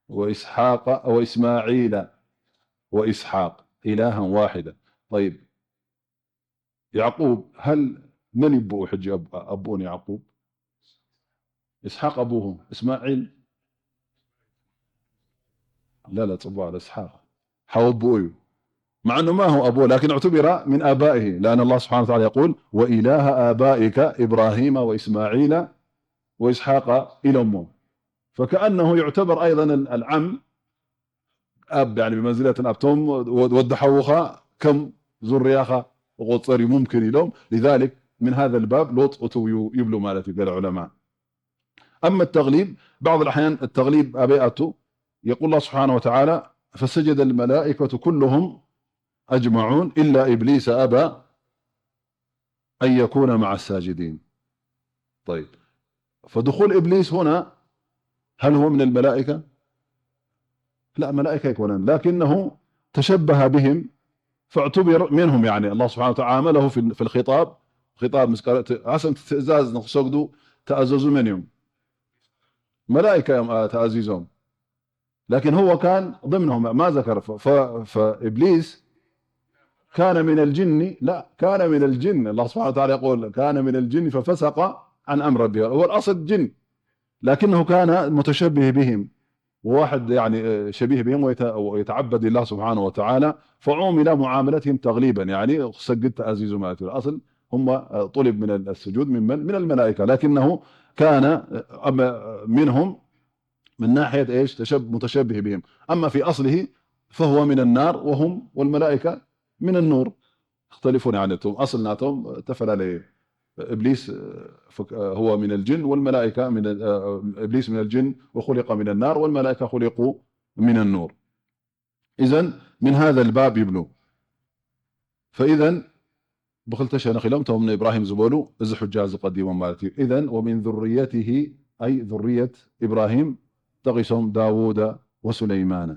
وإسحاق وإسماعيل وإسحاق إلها واحدا. طيب، يعقوب، هل መን ይብኡ ሕጂ ኣብ-፣ ኣቦኡ ንያዕቁብ? إسحاق أبوه، إسماعيل؟ لا، لا، ጽቡቕ ኣለ፣ إسحاق ሓወቦኡ እዩ። مع أنه ما هو أبوه، لكن اعتبر من آبائه، لأن الله سبحانه وتعالى يقول: وإله آبائك إبراهيم وإسماعيل وإسحاق ኢሎሞ። فكأنه يعتبر أيضا ال-، العم، ኣብ፣ يعني، ብመንዝለትን ኣብቶም ወ-፣ ወዲ ሓውኻ ከም ዙርያኻ ክቑጸር እዩ ሙምኪን ኢሎም። لذلك من هذا الباب ሎጥ እትው እዩ ይብሉ ማለት እዩ ገለ ዑለማ። أما التغليب، بعض الأحيان التغليب ኣበይ ኣቱ? يقول الله سبحانه وتعالى: فسجد الملائكة كلهم أجمعون إلا إبليس أبى أن يكون مع الساجدين. طيب، فدخول إبليس هنا، هل هو من الملائكة؟ لا، ملائكة ኣይኮነን، لكنه تشبه بهم فاعتبر منهم، يعني الله سبحانه وتعالى عامله في ال-، في الخطاب، خطاب ምስ ቀረ-፣ ት-፣ ኣሰንቲ ትእዛዝ ንክሰግዱ ተኣዘዙ መን እዮም? መላእካ እዮም፣ ኣ፣ ተኣዚዞም። لكن هو كان ضمنهم، ما ذكر. ف-، ف-، فإبليس كان من الجن، لا، كان من الجن. الله سبحانه وتعالى يقول: كان من الجن ففسق عن أمر ربه. هو الأصل جن، لكنه كان متشبه بهم، وواحد، يعني، آه، شبيه بهم ويت-، ويتعبد لله سبحانه وتعالى، فعومل معاملتهم تغليبا، يعني، ክሰግድ ተኣዚዙ ማለት እዩ። الأصل هم، آه، طلب من السجود ممن؟ من الملائكة، لكنه كان، آه، أما، آه، منهم من ناحية إيش؟ تشب-، متشبه بهم. أما في أصله فهو من النار وهم والملائكة من النور. يختلفون، يعني، እቶም ኣስል ናቶም ተፈላለየ። إبليس، آه، فك-، آه، هو من الجن والملائكة من ال-، آه، إبليس من الجن وخلق من النار والملائكة خلقوا من النور. إذن من هذا الباب ይብሉ። فإذن ብኽልተ ሸነኽ ኢሎም እቶም ንኢብራሂም ዝበሉ እዚ ሑጃ እዚ ቀዲሞም ማለት እዩ። إذن ومن ذريته، أي ذرية إبراهيم، ጠቒሶም ዳውደ ወሱለይማነ።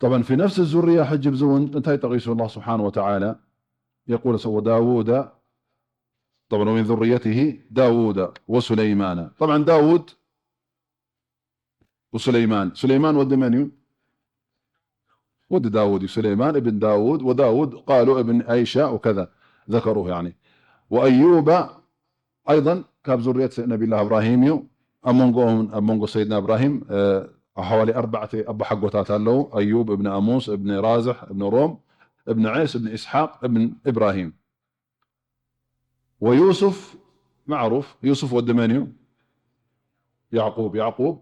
طبعا في نفس الذرية ሕጂ ብዚ እውን እንታይ ጠቒሱ الله سبحانه وتعالى؟ يقول س-، وداود، طبعا ومن ذريته داود وسليمان. طبعا داود وسليمان، سليمان ወዲ መን እዩ? ወዲ ዳውድ እዩ። سليمان ابن داود، وداود قالوا ابن أيشة وكذا ذكروه، يعني. وأيوب أيضا ካብ ذرية ነቢላህ እብራሂም እዩ። ኣብ መንጎኦም፣ ኣብ መንጎ ሰይድና እብራሂም፣ እ፣ ሓዋሊ ኣርባዕተ ኣቦሓጎታት ኣለዉ። ኣዩብ እብን ኣሙስ እብን ራዝሕ እብን ሮም እብን ዔስ እብን ኢስሓቅ እብን ኢብራሂም። ወዩሱፍ ማዕሩፍ፣ ዩሱፍ ወዲ መን እዩ? ያዕቁብ። ያዕቁብ፣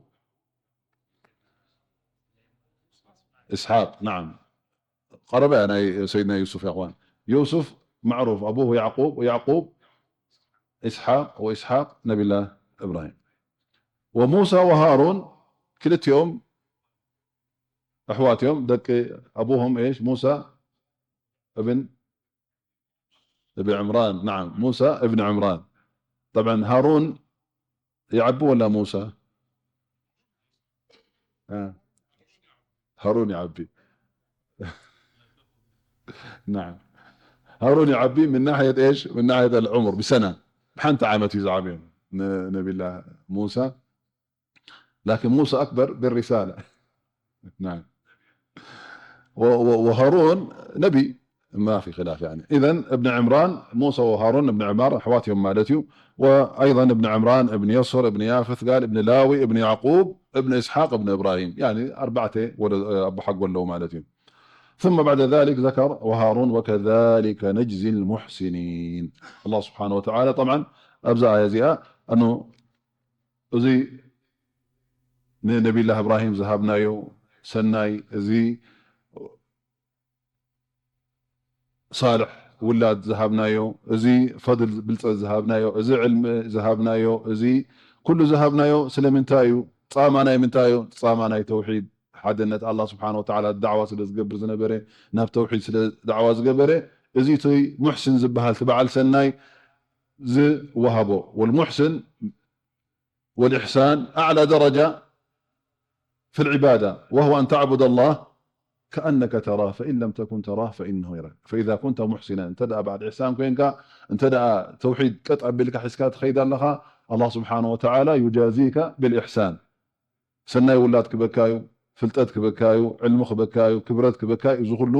ኢስሓቅ፣ ናዓም። ቀረባ እያ ናይ ሰይድና ዩሱፍ፣ ያ እኽዋን። ዩሱፍ ማዕሩፍ፣ ኣቡሁ ያዕቁብ፣ ወያዕቁብ ኢስሓቅ፣ ወኢስሓቅ ነቢላህ እብራሂም። ወሙሳ ወሃሩን ክልቲኦም ኣሕዋት እዮም። ደቂ ኣቡሆም ኤሽ ሙሳ እብን እብን ዕምራን፣ ናዓም፣ ሙሳ እብን ዕምራን። ጠብዓን ሃሩን ይዓቢ ወላ ሙሳ? አ፣ ሃሩን ይዓቢ። ናዓም። ሃሩን ይዓቢ ምን ናሕየት ኤሽ? ምን ናሕየት ኣልዑምር፣ ብሰና። ብሓንቲ ዓመት እዩ ዝዓብዮም ን-፣ ነቢላ ሙሳ። ላኪን ሙሳ ኣክበር ብሪሳላ። ናዓም። ወ-፣ ወ-፣ ወሃሩን ነቢ፣ ማፊ ኺላፍ፣ ያኒ። ኢዘን እብን ዕምራን፣ ሙሳ ወሃሩን እብን ዕምራን ኣሕዋት እዮም ማለት እዩ። ወኣይዘን እብን ዕምራን እብን የስር እብን ያፍት ጋል እብን ላዊ እብን ያዕቁብ እብን ኢስሓቅ እብን እብራሂም፣ ያኒ ኣርባዕተ ወለ-፣ ኣቦሓጎ ኣለዉ ማለት እዩ። ثم بعد ذلك ذكر وهارون وكذلك نجزي المحسنين. ኣላህ ስብሓነ ወተዓላ ጠብዓን ኣብዛ ኣያ እዚኣ ኣኑ እዚ ንነቢላህ እብራሂም ዝሃብናዮ ሰናይ፣ እዚ ሳልሕ ውላድ ዝሃብናዮ፣ እዚ ፈድል ብልጸት ዝሃብናዮ፣ እዚ ዕልሚ ዝሃብናዮ፣ እዚ ኩሉ ዝሃብናዮ ስለምንታይ እዩ? ጻማ ናይ ምንታይ እዩ? ጻማ ናይ ተውሒድ፣ ሓድነት ኣላህ ስብሓነ ወተዓላ ዳዕዋ ስለ ዝገብር ዝነበረ፣ ናብ ተውሒድ ስለ ዳዕዋ ዝገበረ፣ እዚ እቲ ሙሕስን ዝበሃል እቲ በዓል ሰናይ ዝወሃቦ። ወልሙሕስን والإحسان أعلى درجة في العبادة، وهو أن تعبد الله كأنك تراه، فإن لم تكن تراه فإنه يراك. فإذا كنت محسنا، እንተ ደኣ በዓል ኢሕሳን ኮይንካ፣ እንተ ደኣ ተውሒድ ቀጥ ኣቢልካ ሒዝካ ትኸይድ ኣለኻ፣ ኣላህ ስብሓነ ወተዓላ يجازيك بالإحسان። ሰናይ ውላድ ክበካ እዩ፣ ፍልጠት ክበካ እዩ፣ ዕልሚ ክበካ እዩ፣ ክብረት ክበካ እዩ። እዚ ኩሉ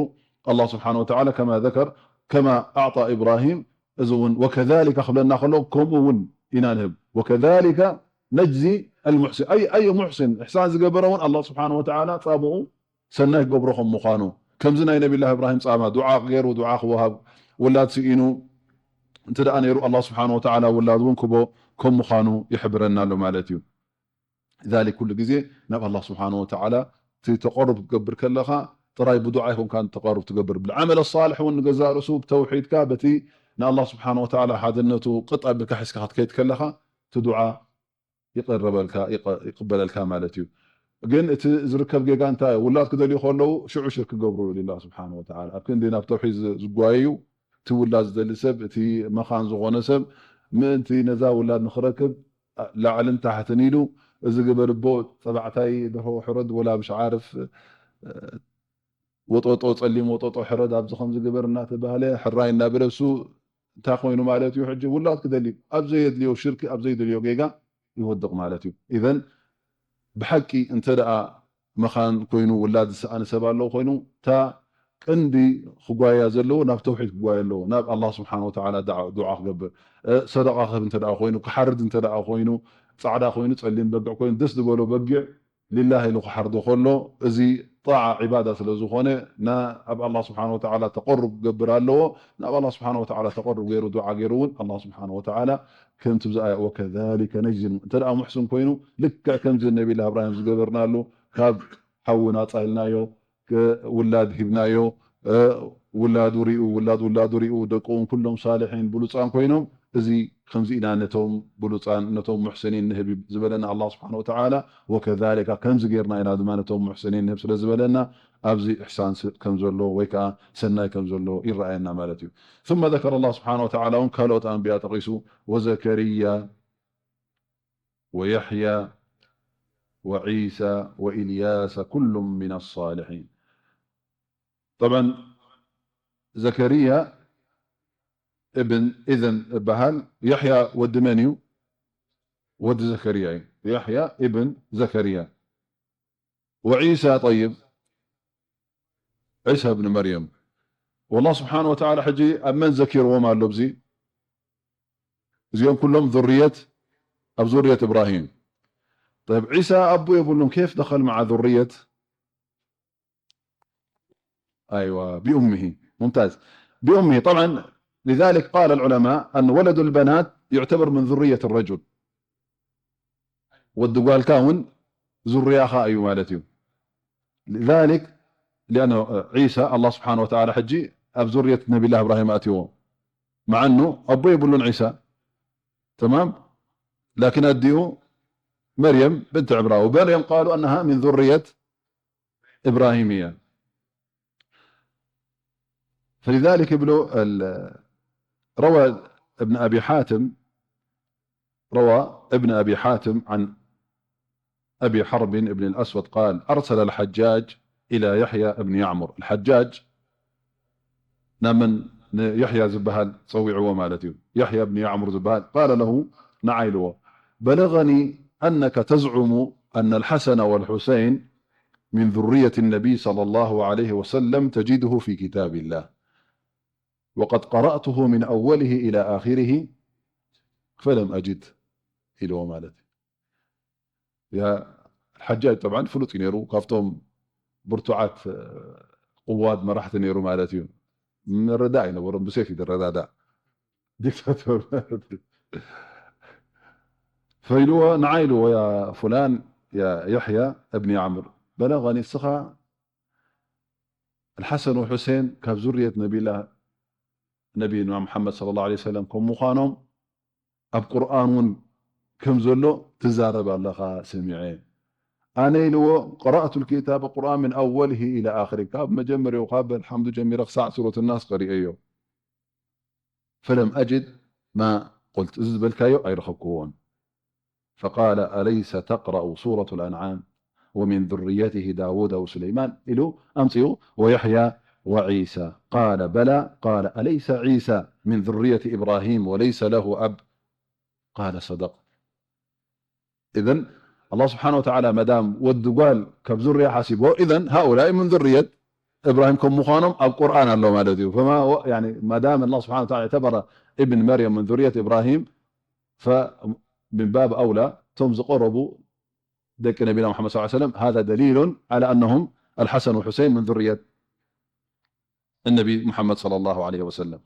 ኣላህ ስብሓነ ወተዓላ كما ذكر، كما أعطى إبراهيم፣ እዚ እውን وكذلك ክብለና ከሎ ከምኡ እውን ኢና ንህብ። وكذلك نجزي المحسن، ኣይ፣ ኣይ ሙሕሲን፣ ኢሕሳን ዝገበረ እውን ኣላህ ስብሓነ ወተዓላ ጻምኡ ሰናይ ክገብሮ ከም ምዃኑ፣ ከምዚ ናይ ነቢላህ እብራሂም ጻማ ዱዓ ገይሩ፣ ዱዓ ክወሃብ፣ ውላድ ስኢኑ እንተ ደኣ ነይሩ፣ ኣላህ ስብሓነ ወተዓላ ውላድ እውን ክቦ ከም ምዃኑ ይሕብረና ኣሎ ማለት እዩ። ذلك ኩሉ ግዜ ናብ ኣላህ ስብሓነ ወተዓላ እቲ ተቐሩብ ክትገብር ከለኻ ጥራይ ብዱዓ ኣይኮንካን ተቐሩብ ትገብር፣ ብልዓመል ሳልሕ እውን ንገዛእ ርእሱ ብተውሒድካ በቲ ንኣላህ ስብሓነ ወተዓላ ሓድነቱ ቅጥ ኣቢልካ ሒዝካ ክትከይድ ከለኻ እቲ ዱዓ ይቐረበልካ፣ ይቐ-፣ ይቕበለልካ ማለት እዩ። ግን እቲ ዝርከብ ጌጋ እንታይ እዩ? ውላድ ክደልዩ ከለዉ ሽዑ ሽርክ ክገብሩ ይብል ኣላህ ስብሓነ ወተዓላ። ኣብ ክንዲ ናብ ተውሒድ ዝ-፣ ዝጓየዩ፣ እቲ ውላድ ዝደሊ ሰብ፣ እቲ መኻን ዝኾነ ሰብ፣ ምእንቲ ነዛ ውላድ ንኽረክብ ላዕልን ታሕትን ኢሉ፣ እዚ ግበር እቦ፣ ተባዕታይ ደርሆ ሕረድ ወላ ብሽ ዓርፍ፣ ወጦጦ፣ ጸሊም ወጦጦ ሕረድ፣ ኣብዚ ከምዚ ግበር እናተባህለ፣ ሕራይ እናበለ፣ እሱ እንታይ ኮይኑ ማለት እዩ? ሕጂ ውላድ ክደሊ፣ ኣብ ዘየድልዮ ሽርኪ፣ ኣብ ዘይደልዮ ጌጋ ይወድቕ ማለት እዩ። ኢዘን ብሓቂ እንተ ደኣ መኻን ኮይኑ፣ ውላድ ዝሰኣነ ሰብ ኣለዎ ኮይኑ፣ እታ ቀንዲ ክጓያ ዘለዎ ናብ ተውሒድ ክጓየ ኣለዎ። ናብ ኣላህ ስብሓነ ወተዓላ ዳዕ-፣ ዱዓ ክገብር፣ እ፣ ሰደቓ ክህብ እንተ ደኣ ኮይኑ፣ ክሓርድ እንተ ደኣ ኮይኑ፣ ጻዕዳ ኮይኑ፣ ጸሊም በግዕ ኮይኑ፣ ደስ ዝበሎ በጊዕ ሊላህ ኢሉ ክሓርዶ ከሎ፣ እዚ ጣዓ ዒባዳ ስለ ዝኾነ፣ ና-፣ ኣብ ኣላህ ስብሓነ ወተዓላ ተቐሩብ ክገብር ኣለዎ። ናብ ኣላህ ስብሓነ ወተዓላ ተቐሩብ ገይሩ፣ ዱዓ ገይሩ እውን ኣላህ ስብሓነ ወተዓላ ከምቲ ብዚ ኣያ ወከዛሊከ ነጅዚል፣ እንተ ደኣ ሙሕስን ኮይኑ፣ ልክዕ ከምዚ ነቢላ እብራሂም ዝገበርናሉ፣ ካብ ሓዊ ናጻ ኢልናዮ፣ ከ-፣ ውላድ ሂብናዮ፣ እ፣ ውላዱ ሪኡ፣ ውላድ ውላዱ ሪኡ፣ ደቁ እውን ኩሎም ሳልሒን ብሉጻን ኮይኖም፣ እዚ ከምዚ ኢና ነቶም ብሉጻን፣ ነቶም ሙሕስኒን ንህብ ዝበለና ኣላህ ስብሓነ ወተዓላ፣ ወከዛሊካ ከምዚ ጌርና ኢና ድማ ነቶም ሙሕስኒን ንህብ ስለ ዝበለና፣ ኣብዚ ኢሕሳን ስ-፣ ከም ዘሎ ወይ ከኣ ሰናይ ከም ዘሎ ይረኣየና ማለት እዩ። ثم ذكر الله سبحانه وتعالى እውን ካልኦት ኣንብያ ጠቒሱ፣ ወዘከርያ ወየሕያ ወዒሳ ወኢልያሰ ኩሉን ሚነ ሳልሒን። ጠብዓን ዘከርያ እብን ኢዘን እበሃል። የሕያ ወዲ መን እዩ? ወዲ ዘከርያ እዩ። የሕያ እብን ዘከርያ። ወዒሳ፣ ጠይብ፣ ዒሳ እብን መርየም። ወላህ ስብሓን ወተዓላ ሕጂ ኣብ መን ዘኪርዎም ኣሎ? ብዚ እዚኦም ኩሎም ዙርየት፣ ኣብ ዙርየት እብራሂም። طيب، عيسى أبو يقول لهم كيف دخل مع ذرية؟ أيوة، بأمه. ممتاز. بأمه. طبعًا، لذلك قال العلماء أن ولد البنات يعتبر من ذرية الرجل. ወዲ ጓልካ እውን ዙርያኻ እዩ ማለት እዩ። لذلك لأنه عيسى الله سبحانه وتعالى ሕጂ ኣብ ዙርየት ነቢላ እብራሂም ኣትዎ። مع أنه ኣቦ የብሉን ዒሳ። تمام؟ لكن ኣዲኡ መርየም ብንት ዕብራን، ومريم قالوا أنها من ذرية إبراهيم እያ. فلذلك ይብሉ ال- روى ابن أبي حاتم روى ابن أبي حاتم عن أبي حرب بن الأسود قال: أرسل الحجاج إلى يحيى بن يعمر. الحجاج ናመን ንየሕያ ዝበሃል ጸዊዕዎ ማለት እዩ። የሕያ ብን ያዕሙር ዝበሃል قال له ንዓ ኢልዎ بلغني أنك تزعم أن الحسن والحسين من ذرية النبي صلى الله عليه وسلم تجده في كتاب الله وقد قرأته من أوله إلى آخره فلم أجد ኢልዎ ማለት እዩ። ያ ሓጃጅ ጠብዓን ፍሉጥ እዩ ነይሩ፣ ካብቶም ብርቱዓት ቅዋድ መራሕቲ ነይሩ ማለት እዩ። ምርዳእ ኣይነበሮም፣ ብሴፍ እዩ ዝረዳዳእ ዲክታቶር ማለት እዩ። ፈኢልዎ ንዓ ኢልዎ ያ ፍላን ያ የሕያ እብኒ ዓምር በለغኒ እስኻ الحسن والحسين ካብ ዙርየት ነቢላ ነቢና ሙሓመድ صلى الله عليه وسلم ከም ምዃኖም ኣብ ቁርኣን እውን ከም ዘሎ ትዛረብ ኣለኻ ሰሚዐ። ኣነ ኢልዎ قرأت الكتاب ቁርኣን من أوله إلى آخره ካብ መጀመሪያው ካብ ኣልሓምዱ ጀሚረ ክሳዕ ሱረት ናስ ቀሪኤዮ فلم أجد ما قلت እዚ ዝበልካዮ ኣይረኸብክዎን فقال أليس تقرأ سورة الأنعام ومن ذريته داود وسليمان ኢሉ ኣምፅኡ ويحيى وعيسى قال بلى قال أليس عيسى من ذرية إبراهيم وليس له أب قال صدقت إذن الله سبحانه وتعالى መዳም ወዲ ጓል ካብ ዙርያ ሓሲብዎ إذن هؤلاء من ذرية إبراهيم ከም ምዃኖም ኣብ ቁርኣን ኣሎ ማለት እዩ فما يعني ما دام الله سبحانه وتعالى اعتبر ابن مريم من ذرية إبراهيم فمن باب أولى እቶም ዝቐረቡ ደቂ ነቢና ሙሓመድ صلى الله عليه وسلم هذا دليل على أنهم الحسن والحسين من ذرية النبي محمد صلى الله عليه وسلم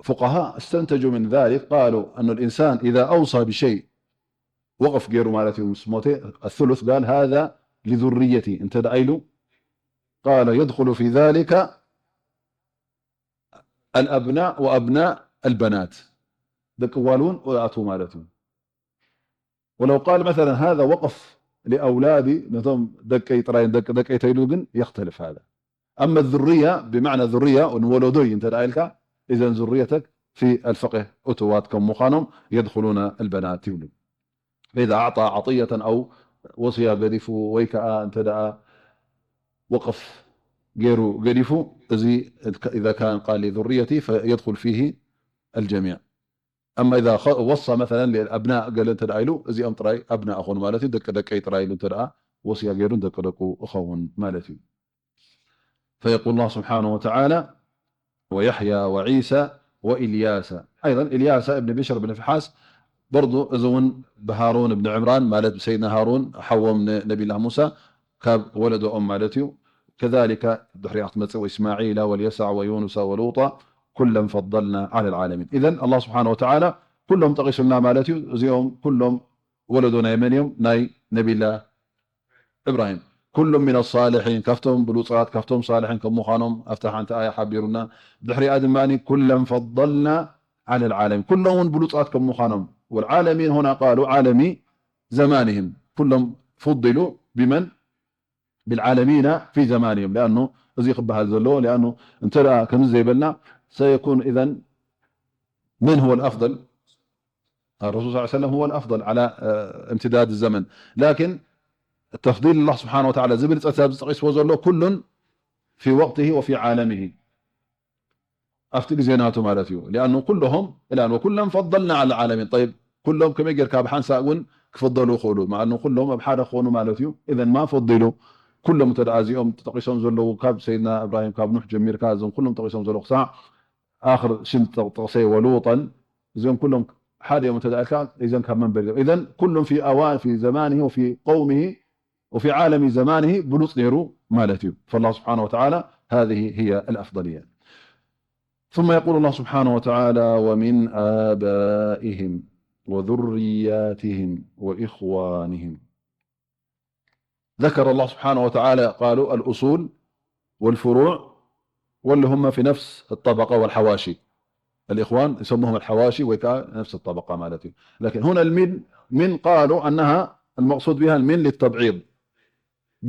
فقهاء استنتجوا من ذلك قالوا أن الإنسان إذا أوصى بشيء وقف ገይሩ ማለት እዩ ምስ ሞተ الثلث قال هذا لذريتي እንተ ደኣ ኢሉ قال يدخل في ذلك الأبناء وأبناء البنات ደቂ ጓል እውን ይኣትዉ ማለት እዩ ولو قال مثلا هذا وقف لأولادي ነቶም ደቀይ ጥራይ ደቂ ደቀይ ተይሉ ግን يختلف هذا أما الذرية بمعنى ذرية ንወለዶይ እንተ ደኣ ኢልካ إذن ذريتك في الفقه እትዋት ከም ምዃኖም يدخلون البنات ይብሉ فإذا أعطى عطية أو وصية ገዲፉ ወይ ከዓ እንተ ደኣ وقف ገይሩ ገዲፉ እዚ إذا كان قال لذريتي فيدخل فيه الجميع أما إذا خ- وصى مثلا للأبناء ገለ እንተ ደኣ ኢሉ እዚኦም ጥራይ أبناء እኾኑ ማለት እዩ ደቂ ደቀይ ጥራይ ኢሉ እንተ ደኣ وصية ገይሩ ደቂ ደቁ እኸውን ማለት እዩ فيقول الله سبحانه وتعالى ويحيى وعيسى وإلياس أيضا إلياس ابن بشر بن فحاس برضو እዚ እውን ብሃሩን እብኒ ዕምራን ማለት ብሰይድና ሃሩን ሓዎም ንነቢላ ሙሳ ካብ ወለዶኦም ማለት እዩ كذلك ድሕሪኣ ክትመፅእ وإسماعيل واليسع ويونس ولوطا كلا فضلنا على العالمين إذن الله سبحانه وتعالى ኩሎም ጠቂሱልና ማለት እዩ እዚኦም ኩሎም ወለዶ ናይ መን እዮም ናይ ነቢላ إبراهيم كل من الصالحين ካብቶም ብሉፃት ካብቶም ሳልሒን ከም ምዃኖም ኣብታ ሓንቲ ኣያ ሓቢሩና ድሕሪኣ ድማ كلا فضلنا على العالمين ኩሎም እውን ብሉፃት ከም ምዃኖም والعالمين هنا قالوا عالمي زمانهم ኩሎም فضلوا بمن بالعالمين في زمانهم لأنه እዚ ክበሃል ዘለዎ لأنه እንተ ከምዚ ዘይበልና سيكون إذن من هو الأفضل الرسول صلى الله عليه وسلم هو الأفضل على امتداد الزمن لكن تفضيل الله سبحانه وتعالى ዝብል ፀብፃብ ዝጠቂስዎ ዘሎ ኩሉን في وقته وفي عالمه ኣብቲ ግዜ ናቱ ማለት እዩ لأنه ኩለሆም إلى وكلا فضلنا على العالمين طيب ኩሎም ከመይ ጌርካ ብሓንሳእ እውን ክፍደሉ ይኽእሉ مع أنه ኩሎም ኣብ ሓደ ክኾኑ ማለት እዩ إذا ما فضلوا ኩሎም እንተ ደኣ እዚኦም ተጠቂሶም ዘለዉ ካብ ሰይድና እብራሂም ካብ ኑሕ ጀሚርካ እዞም ኩሎም ተጠቂሶም ዘለዉ ክሳዕ ኣኽር ሽም ጠቕሰ ወሉጠን እዚኦም ኩሎም ሓደ እዮም እንተ ኢልካ፣ إذن ካብ መን በል? إذن ኩሉም في أوان، في زمانه وفي قومه وفي عالم زمانه ብሉጽ ነይሩ ማለት እዩ። فالله سبحانه وتعالى هذه هي الأفضلية. ثم يقول الله سبحانه وتعالى: ومن آبائهم وذرياتهم وإخوانهم. ذكر الله سبحانه وتعالى، قالوا، الأصول والفروع واللي هم في نفس الطبقة والحواشي. الإخوان يسموهم الحواشي ويكا نفس الطبقة مالتي. لكن هنا المن، من قالوا أنها المقصود بها المن للتبعيض.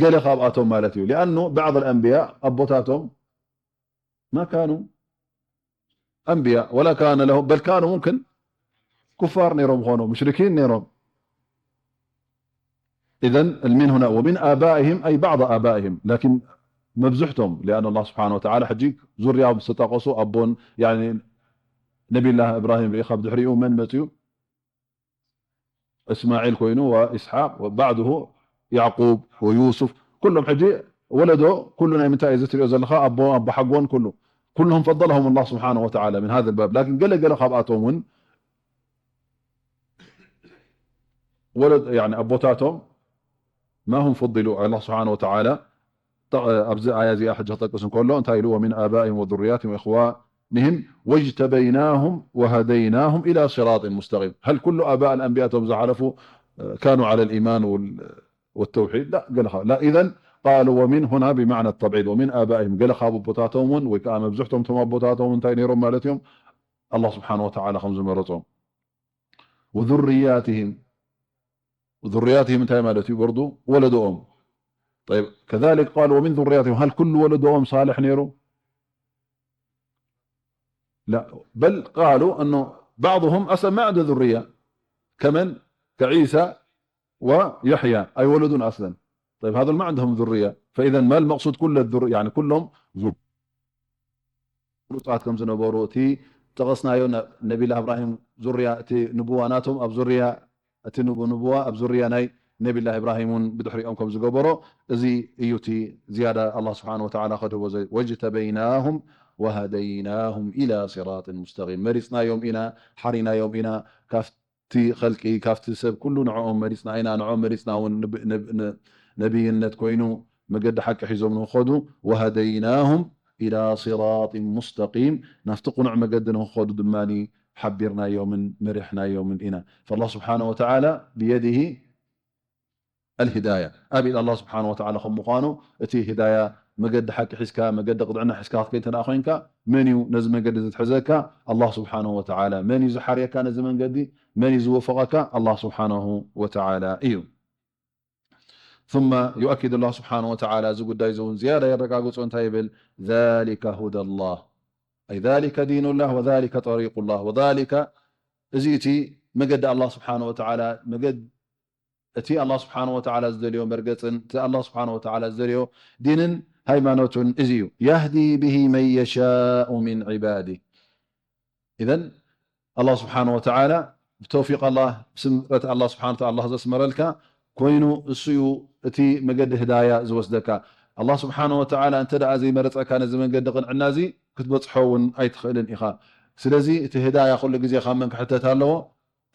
قال خاب أتوم مالتي، لأنه بعض الأنبياء أبوتاتهم ما كانوا أنبياء ولا كان لهم، بل كانوا ممكن كفار نيروم خونو، مشركين نيروم. إذن المن هنا ومن آبائهم أي بعض آبائهم، لكن مبزحتهم، لأن الله سبحانه وتعالى حجيك زريا مستقصوا أبون، يعني نبي الله إبراهيم ريخا بدحريو من متيو إسماعيل كوينو وإسحاق وبعده يعقوب ويوسف، كلهم حجي ولدو، كلنا من تايزة ريو زلخا أبو أبو حقون كله، كلهم فضلهم الله سبحانه وتعالى من هذا الباب. لكن قال قال خاب أتوم ون ولد، يعني أبوتاتهم ما هم فضلوا الله سبحانه وتعالى. ط-، ኣብዚ ኣያ እዚኣ ሕጂ ክጠቅስ እንከሎ እንታይ ኢሉ? ومن آبائهم وذرياتهم وإخوانهم واجتبيناهم وهديناهم إلى صراط مستقيم. هل كل آباء الأنبياء እቶም ዝሓለፉ كانوا على الإيمان وال-، والتوحيد؟ لا، ገለ ካብ-፣ لا، إذن قالوا ومن هنا بمعنى التبعيض، ومن آبائهم ገለ ካብ ኣቦታቶም እውን ወይ ከዓ መብዝሕቶም እቶም ኣቦታቶም እንታይ ነይሮም ማለት እዮም? ኣላህ ስብሓነ ወተዓላ ከም ዝመረጾም። وذرياتهم፣ ذرياتهم እንታይ ማለት እዩ? በርዱ ወለዶኦም። طيب، كذلك قال ومن ذرياتهم، هل ኩሉ ወለዶኦም ሳልሕ ነይሩ؟ لا، بل قالوا أنه بعضهم أصلا ما عنده ذرية، كمن؟ كعيسى ويحيى، ኣይወለዱን أصلا. طيب، هذول ما عندهم ذرية، فإذا ما المقصود كل الذر-، يعني ኩሎም ذر-، ብሉጻት ከም ዝነበሩ፣ እቲ ጠቐስናዮ ነ-፣ ነቢላ እብራሂም ዙርያ፣ እቲ ንቡዋ ናቶም ኣብ ዙርያ፣ እቲ ንቡ-፣ ንቡዋ ኣብ ዙርያ ናይ ነቢላ እብራሂም እውን ብድሕሪኦም ከም ዝገበሮ፣ እዚ እዩ እቲ ዝያዳ ኣላህ ስብሓነ ወተዓላ ከድህቦ ዘ-፣ واجتبيناهم وهديناهم إلى صراط مستقيم። መሪጽናዮም ኢና፣ ሓሪናዮም ኢና፣ ካብቲ ኸልቂ፣ ካብቲ ሰብ ኩሉ ንዕኦም መሪጽና ኢና፣ ንዕኦም መሪጽና እውን ንብ-፣ ንብ-፣ ን-፣ ነቢይነት ኮይኑ መገዲ ሓቂ ሒዞም ንኸዱ። وهديناهم إلى صراط مستقيم، ናብቲ ቅኑዕ መገዲ ንኽኸዱ ድማ ሓቢርናዮምን መሪሕናዮምን ኢና። فالله سبحانه وتعالى بيده الهداية። ኣብ ኢድ ኣላህ ስብሓነ ወተዓላ ከም ምዃኑ፣ እቲ ህዳያ መገዲ ሓቂ ሒዝካ፣ መገዲ ቅጥዕና ሒዝካ ክትከይድ እንተ ደኣ ኮይንካ፣ መን እዩ ነዚ መገዲ ዝትሕዘካ? ኣላህ ስብሓነ ወተዓላ። መን እዩ ዝሓርየካ ነዚ መንገዲ? መን እዩ ዝወፈቐካ? ኣላህ ስብሓነሁ ወተዓላ እዩ። ثم يؤكد الله سبحانه وتعالى፣ እዚ ጉዳይ እዚ እውን ዝያዳ የረጋግጾ፣ እንታይ ይብል? ذلك هدى الله، أي ذلك دين الله وذلك طريق الله وذلك، እዚ እቲ መገዲ ኣላህ ስብሓነ ወተዓላ፣ መገዲ እቲ ኣላህ ስብሓነ ወተዓላ ዝደልዮ መርገጽን እቲ ኣላህ ስብሓነ ወተዓላ ዝደልዮ ዲንን ሃይማኖትን እዚ እዩ። يهدي به من يشاء من عباده። إذن ኣላህ ስብሓነ ወተዓላ ብተውፊቅ ኣላህ፣ ብስምረት ኣላህ ስብሓነ ወተዓላ ኣላህ ዘስመረልካ ኮይኑ እሱ እዩ እቲ መገዲ ህዳያ ዝወስደካ። ኣላህ ስብሓነ ወተዓላ እንተ ደኣ ዘይመረጸካ ነዚ መንገዲ ቅንዕና እዚ ክትበጽሖ እውን ኣይትኽእልን ኢኻ። ስለዚ እቲ ህዳያ ኩሉ ግዜ ካብ መን ክሕተት ኣለዎ?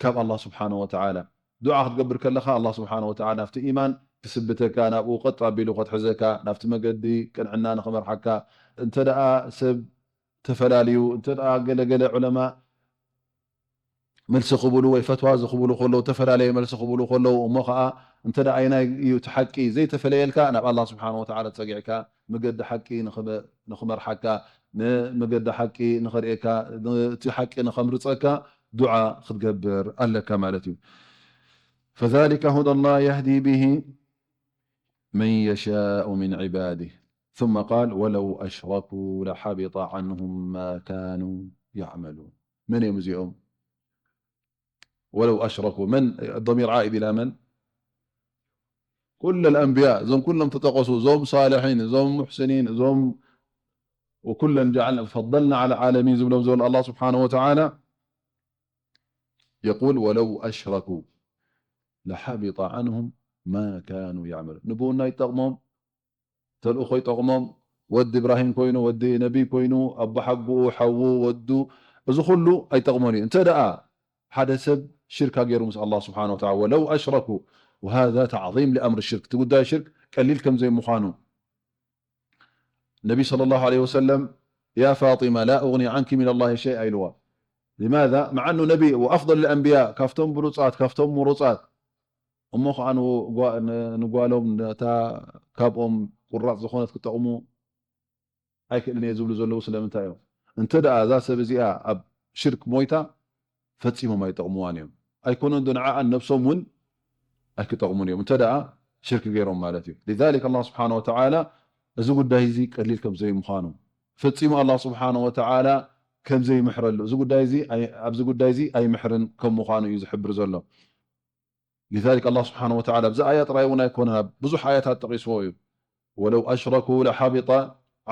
ካብ ኣላህ ስብሓነ ወተዓላ። ዱዓ ክትገብር ከለኻ ኣላህ ስብሓነ ወተዓላ ናብቲ ኢማን ክስብተካ፣ ናብኡ ቀጥ ኣቢሉ ከትሕዘካ፣ ናብቲ መገዲ ቅንዕና ንኽመርሓካ። እንተ ደኣ ሰብ ተፈላልዩ፣ እንተ ደኣ ገለ ገለ ዑለማ መልሲ ክብሉ ወይ ፈትዋ ዝኽብሉ ከለዉ፣ ዝተፈላለየ መልሲ ክብሉ ከለዉ፣ እሞ ኸዓ እንተ ደኣ ኣየናይ እዩ እቲ ሓቂ ዘይተፈለየልካ፣ ናብ ኣላህ ስብሓነ ወተዓላ ተጸጊዕካ መገዲ ሓቂ ንኽመ-፣ ንኽመርሓካ፣ ንመገዲ ሓቂ ንኸርእየካ፣ ን-፣ እቲ ሓቂ ንኸምርጸካ ዱዓ ክትገብር ኣለካ ማለት እዩ። فذلك هدى الله يهدي به من يشاء من عباده. ثم قال: ولو أشركوا لحبط عنهم ما كانوا يعملون. መን እዮም እዚኦም? ولو أشركوا، من الضمير عائد إلى من؟ كل الأنبياء، እዞም ኩሎም ተጠቐሱ፣ እዞም ሳልሒን፣ እዞም ሙሕሲኒን፣ እዞም وكلا جعلنا فضلنا على العالمين ዝብሎም ዘሎ ኣላህ ስብሓነ ወተዓላ يقول: ولو أشركوا لحبط عنهم ما كانوا يعملون። ንብውና ይጠቕሞም፣ ተልእኾ ይጠቕሞም፣ ወዲ እብራሂም ኮይኑ፣ ወዲ ነቢይ ኮይኑ፣ ኣቦሓጎኡ፣ ሓዉ፣ ወዱ፣ እዚ ኩሉ ኣይጠቕሞን እዩ። እንተ ደኣ ሓደ ሰብ ሽርካ ገይሩ ምስ ኣላህ ስብሓን ወተዓላ፣ ወለው ኣሽረኩ፣ ወሃዛ ተዕዚም ሊኣምር ሽርክ፣ እቲ ጉዳይ ሽርክ ቀሊል ከም ዘይምዃኑ። ነቢ ሰለላሁ ዐለይሂ ወሰለም፣ ያ ፋጢማ ላ ኡግኒ ዓንኪ ሚነላሂ ሸይኣ ኢልዋ። ሊማዛ? መዓ ኣኑ ነቢ ወኣፍደል ልኣንብያ፣ ካብቶም ብሉጻት፣ ካብቶም ምሩጻት፣ እሞ ኸዓ ንጓ-፣ ን-፣ ንጓሎም ነታ ካብኦም ቁራጽ ዝኾነት ክጠቕሙ ኣይክእልን እየ ዝብሉ ዘለዉ ስለምንታይ እዮም? እንተ ደኣ እዛ ሰብ እዚኣ ኣብ ሽርክ ሞይታ፣ ፈጺሞም ኣይጠቕምዋን እዮም። ኣይኮነን ዶ ንዓኣን ነብሶም እውን ኣይክጠቕሙን እዮም፣ እንተ ደኣ ሽርክ ገይሮም ማለት እዩ። ሊዛሊክ ኣላህ ስብሓነ ወተዓላ እዚ ጉዳይ እዚ ቀሊል ከም ዘይምዃኑ፣ ፈጺሙ ኣላህ ስብሓነ ወተዓላ ከም ዘይምሕረሉ፣ እዚ ጉዳይ እዚ ኣይ-፣ ኣብዚ ጉዳይ እዚ ኣይምሕርን ከም ምዃኑ እዩ ዝሕብር ዘሎ። ሊዛሊክ ኣላህ ስብሓነ ወተዓላ ኣብዚ ኣያ ጥራይ እውን ኣይኮነን፣ ኣብ ብዙሕ ኣያታት ጠቒስዎ እዩ። ወለው ኣሽረኩ ለሓቢጠ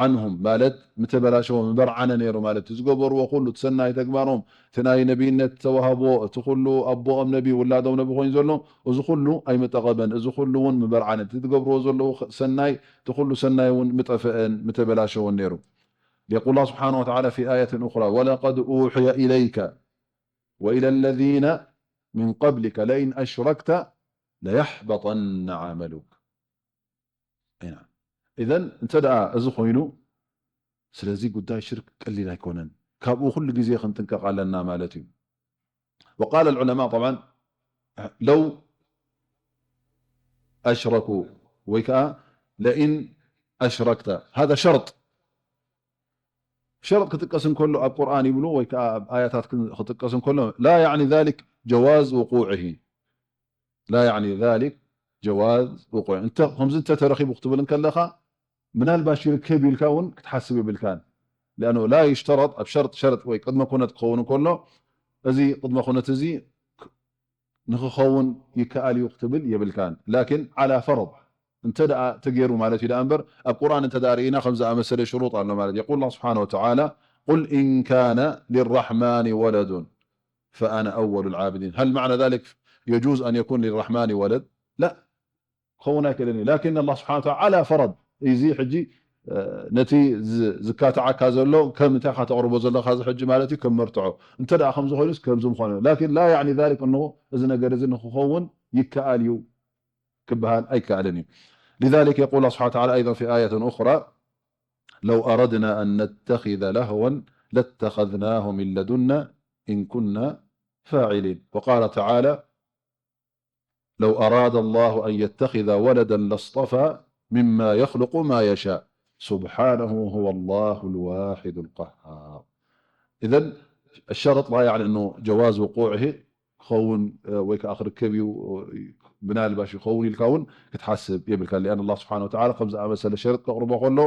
ዓንሁም፣ ማለት ምተበላሸወ፣ ምበርዓነ ነይሩ ማለት እዩ። ዝገበርዎ ኩሉ፣ እቲ ሰናይ ተግባሮም፣ እቲ ናይ ነቢይነት ዝተዋህቦ፣ እቲ ኩሉ ኣቦኦም ነቢ፣ ውላዶም ነቢ ኮይኑ ዘሎ፣ እዚ ኩሉ ኣይምጠቐመን። እዚ ኩሉ እውን ምበርዓነ። እቲ ዝገብርዎ ዘለዉ ሰናይ፣ እቲ ኩሉ ሰናይ እውን ምጠፍአን፣ ምተበላሸወን ነይሩ። የቁል ኣላህ ስብሓነ ወተዓላ ፊ ኣየትን ኡኽራ፣ ወለቀድ ኡሕየ ኢለይከ ወኢለ ለዚነ ሚን ቀብሊከ ለኢን ኣሽረክተ ለየሕበጠነ ዓመሉክ። ኢና። ኢዘን እንተ ደኣ እዚ ኮይኑ፣ ስለዚ ጉዳይ ሽርክ ቀሊል ኣይኮነን። ካብኡ ኩሉ ግዜ ክንጥንቀቕ ኣለና ማለት እዩ። ወቃለ ልዑለማ፣ ጠብዓን፣ ለው ኣሽረኩ ወይ ከኣ ለኢን ኣሽረክተ፣ ሃዛ ሸርጥ። ሸርጥ ክጥቀስ እንከሎ ኣብ ቁርኣን ይብሉ ወይ ከኣ ኣብ ኣያታት ክን-፣ ክጥቀስ እንከሎ ላ ያዕኒ ዛሊክ ጀዋዝ ውቁዕሂ። ላ ያዕኒ ዛሊክ ጀዋዝ ውቁዕ። እንተ-፣ ከምዚ እንተተረኺቡ ክትብል እንከለኻ ምናልባሽ ይርከብ ኢልካ እውን ክትሓስብ የብልካን። ሊኣኑ ላ ዩሽተረጥ ኣብ ሸርጥ፣ ሸርጥ ወይ ቅድመ ኩነት ክኸውን እንከሎ እዚ ቅድመ ኩነት እዚ ክ-፣ ንክኸውን ይከኣል እዩ ክትብል የብልካን። ላኪን ዓላ ፈርድ እንተ ደኣ ተገይሩ ማለት እዩ ደኣ እምበር፣ ኣብ ቁርኣን እንተ ደኣ ርኢና ከም ዝኣመሰለ ሽሩጥ ኣሎ ማለት። የቁል ኣላህ ስብሓነ ወተዓላ፣ ቁል ኢን ካነ ሊራሕማኒ ወለዱን ፈኣነ ኣወሉ ልዓቢዲን። ሀል ማዕና ዛሊክ የጁዝ ኣን የኩን ሊራሕማኒ ወለድ? ላ፣ ክኸውን ኣይክእልን እዩ። ላኪን ኣላህ ስብሓነ ወተዓላ ዓላ ፈረድ፣ እዚ ሕጂ፣ እ፣ ነቲ ዝ-፣ ዝካትዓካ ዘሎ ከም እንታይ ኢኻ ተቕርቦ ዘለኻ እዚ ሕጂ ማለት እዩ፣ ከም መርትዖ። እንተ ደኣ ከምዚ ኮይኑስ ከምዚ ምኾነ። ላኪን ላ ያዕኒ ዛሊክ እንሆ እዚ ነገር እዚ ንክኸውን ይከኣል እዩ ክበሃል ኣይከኣልን እዩ። لذلك يقول الله سبحانه وتعالى أيضا في آية أخرى، لو أردنا أن نتخذ لهوا لاتخذناه من لدنا إن كنا فاعلين. وقال تعالى، لو أراد الله أن يتخذ ولدا لاصطفى مما يخلق ما يشاء سبحانه هو الله الواحد القهار. إذن الشرط لا يعني أنه جواز وقوعه ክኸውን፣ እ፣ ወይ ከኣ ክርከብ እዩ፣ እ፣ ምናልባሽ ይኸውን ኢልካ እውን ክትሓስብ የብልካ። لأن الله سبحانه وتعالى ከም ዝኣመሰለ ሸርጥ ከቕርቦ ከሎ፣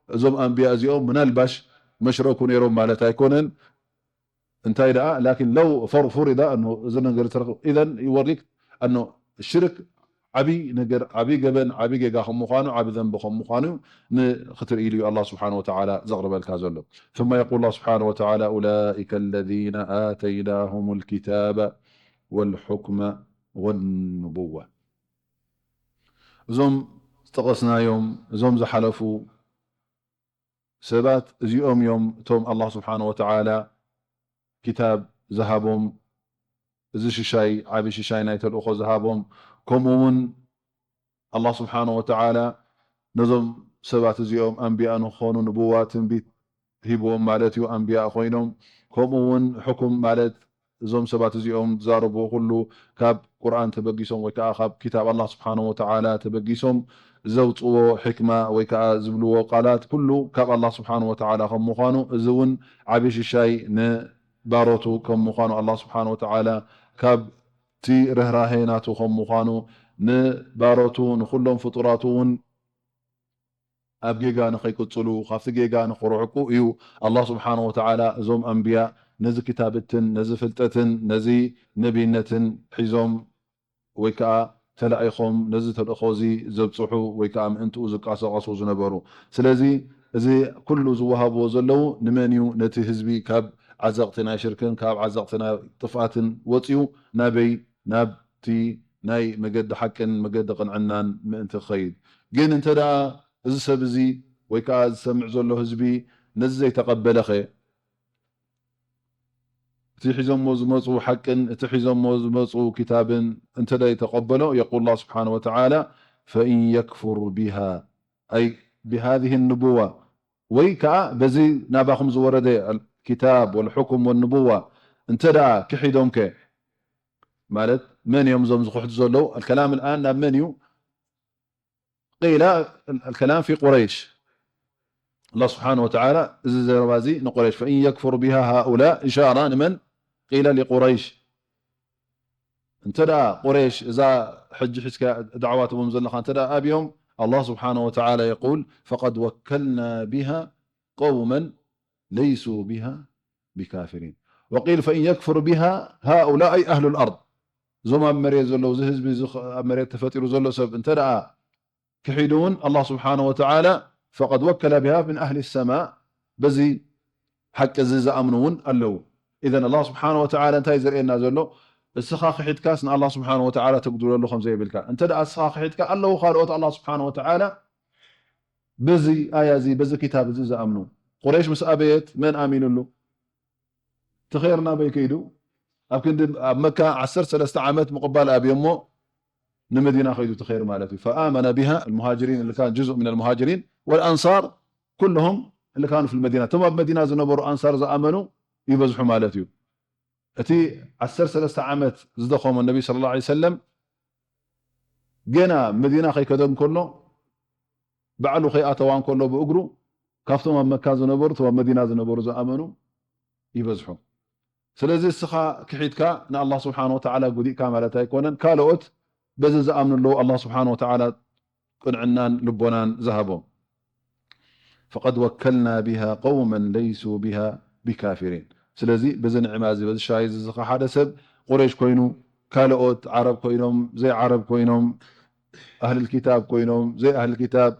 እዞም ኣንብያ እዚኦም ምናልባሽ መሽረኩ ነይሮም ማለት ኣይኮነን። እንታይ ደኣ፣ ላኪን ለው ፈር-፣ ፉሪዳ፣ እኖ፣ እዚ ነገር ተረኽ-፣ ኢዘን ይወሪክ፣ እኖ፣ ሽርክ ዓቢ ነገር፣ ዓቢ ገበን፣ ዓቢ ጌጋ ከም ምዃኑ፣ ዓቢ ዘንቢ ከም ምዃኑ ንክትርኢ ኢሉ እዩ ኣላህ ስብሓነ ወተዓላ ዘቕርበልካ ዘሎ። ثم يقول الله سبحانه وتعالى، أولئك الذين آتيناهم الكتاب والحكم والنبوة። እዞም ዝጠቐስናዮም፣ እዞም ዝሓለፉ ሰባት እዚኦም እዮም፣ እቶም ኣላህ ስብሓነ ወተዓላ ኪታብ ዝሃቦም፣ እዚ ሽሻይ፣ ዓቢ ሽሻይ ናይ ተልእኾ ዝሃቦም፣ ከምኡ እውን ኣላህ ስብሓነ ወተዓላ ነዞም ሰባት እዚኦም ኣንብያ ንክኾኑ ንብዋ ትንቢት ሂብዎም ማለት እዩ፣ ኣንብያ ኮይኖም። ከምኡ እውን ሕኩም ማለት እዞም ሰባት እዚኦም ዝዛረብዎ ኩሉ ካብ ቁርኣን ተበጊሶም ወይ ከዓ ካብ ኪታብ ኣላህ ስብሓነ ወተዓላ ተበጊሶም ዘውፅዎ ሕክማ ወይ ከዓ ዝብልዎ ቃላት ኩሉ ካብ ኣላህ ስብሓነ ወተዓላ ከም ምዃኑ፣ እዚ እውን ዓብዪ ሽሻይ ንባሮቱ ከም ምዃኑ፣ ኣላህ ስብሓነ ወተዓላ ካብ እቲ ርህራሄ ናቱ ከም ምዃኑ፣ ንባሮቱ ንኹሎም ፍጡራቱ እውን ኣብ ጌጋ ንኸይቅጽሉ፣ ካብቲ ጌጋ ንኽርሕቁ እዩ ኣላህ ስብሓነ ወተዓላ እዞም ኣንብያ ነዚ ክታብትን ነዚ ፍልጠትን ነዚ ነቢይነትን ሒዞም ወይ ከኣ ተላኢኾም ነዚ ተልእኾ እዚ ዘብጽሑ ወይ ከኣ ምእንትኡ ዝቃሰቐሱ ዝነበሩ። ስለዚ እዚ ኩሉ ዝወሃብዎ ዘለዉ ንመን እዩ? ነቲ ህዝቢ ካብ ዓዘቕቲ ናይ ሽርክን ካብ ዓዘቕቲ ናይ ጥፍኣትን ወጺኡ ናበይ? ናብቲ ናይ መገዲ ሓቅን መገዲ ቅንዕናን ምእንቲ ክኸይድ። ግን እንተ ደኣ እዚ ሰብ እዚ ወይ ከኣ ዝሰምዕ ዘሎ ህዝቢ ነዚ ዘይተቐበለኸ? እቲ ሒዞሞ ዝመፁ ሓቅን እቲ ሒዞሞ ዝመፁ ክታብን እንተ ደኣ ይተቐበሎ፣ የቁል ኣላህ ስብሓነ ወተዓላ፣ ፈኢን የክፉር ቢሃ፣ ኣይ ብሃዚህ ንቡዋ፣ ወይ ከዓ በዚ ናባኹም ዝወረደ ክታብ ወልሑኩም ወንቡዋ እንተ ደኣ ክሒዶምከ፣ ማለት መን እዮም እዞም ዝኽሕዱ ዘለዉ? ኣልከላም الآن ናብ መን እዩ? ቂላ ኣልከላም ፊ ቁረይሽ። ኣላህ ስብሓነ ወተዓላ እዚ ዘረባ እዚ ንቁረይሽ፣ ፈኢን የክፉር ቢሃ ሃኡላ፣ ኢሻራ ንመን? ቂለ ሊቁረይሽ። እንተ ደኣ ቁረይሽ እዛ ሕጂ ሒዝካ ዳዕዋ ትቦም ዘለኻ እንተ ደኣ ኣብዮም፣ ኣላህ ስብሓነ ወተዓላ የቁል፣ ፈቀድ ወከልና ቢሃ ቀውመን ለይሱ ቢሃ ቢካፊሪን። ወቂል ፈኢን የክፍር ቢሃ ሃኡላ ኣይ ኣህሉ ልኣርድ፣ እዞም ኣብ መሬት ዘለዉ፣ እዚ ህዝቢ እዚ ኣብ መሬት ተፈጢሩ ዘሎ ሰብ እንተ ደኣ ክሒዱ እውን ኣላህ ስብሓነ ወተዓላ ፈቀድ ወከለ ቢሃ ምን ኣህሊ ሰማእ፣ በዚ ሓቂ እዚ ዝኣምኑ እውን ኣለዉ። ኢዘን ኣላህ ስብሓነ ወተዓላ እንታይ ዘርእየና ዘሎ? እስኻ ክሒድካስ ንኣላህ ስብሓነ ወተዓላ ተጉድለሉ ከም ዘይብልካ። እንተ ደኣ እስኻ ክሒድካ ኣለዉ ካልኦት ኣላህ ስብሓነ ወተዓላ በዚ ኣያ እዚ፣ በዚ ክታብ እዚ ዝኣምኑ። ቁረይሽ ምስ ኣበየት መን ኣሚኑሉ? እቲ ኸይር ናበይ ከይዱ? ኣብ ክንዲ ኣብ መካ ዓሰርተ ሰለስተ ዓመት ምቕባል ኣብዮሞ ንመዲና ከይዱ እቲ ኸይር ማለት እዩ። ፈኣመነ ቢሃ ልሙሃጅሪን፣ اللي كان جزء من المهاجرين والأنصار كلهم اللي كانوا في المدينة። እቶም ኣብ መዲና ዝነበሩ ኣንሳር ዝኣመኑ ይበዝሑ ማለት እዩ። እቲ ዓሰርተ ሰለስተ ዓመት ዝደኸሞ ነቢ ሰለላሁ ዐለይሂ ወሰለም ገና መዲና ከይከደ እንከሎ፣ ባዕሉ ከይኣተዋ እንከሎ ብእግሩ፣ ካብቶም ኣብ መካ ዝነበሩ፣ እቶም ኣብ መዲና ዝነበሩ ዝኣመኑ ይበዝሑ። ስለዚ እስኻ ክሒድካ ንኣላህ ስብሓነ ወተዓላ ጉዲእካ ማለት ኣይኮነን። ካልኦት በዚ ዝኣምኑ ኣለዉ፣ ኣላህ ስብሓነ ወተዓላ ቅንዕናን ልቦናን ዝሃቦም። ፈቀድ ወከልና ቢሃ ቀውመን ለይሱ ቢሃ ቢካፊሪን። ስለዚ በዚ ንዕማ እዚ፣ በዚ ሻሂ እዚ፣ እዚ ሓደ ሰብ ቁረይሽ ኮይኑ፣ ካልኦት ዓረብ ኮይኖም፣ ዘይዓረብ ኮይኖም፣ ኣህልል ኪታብ ኮይኖም፣ ዘይ ኣህልል ኪታብ፣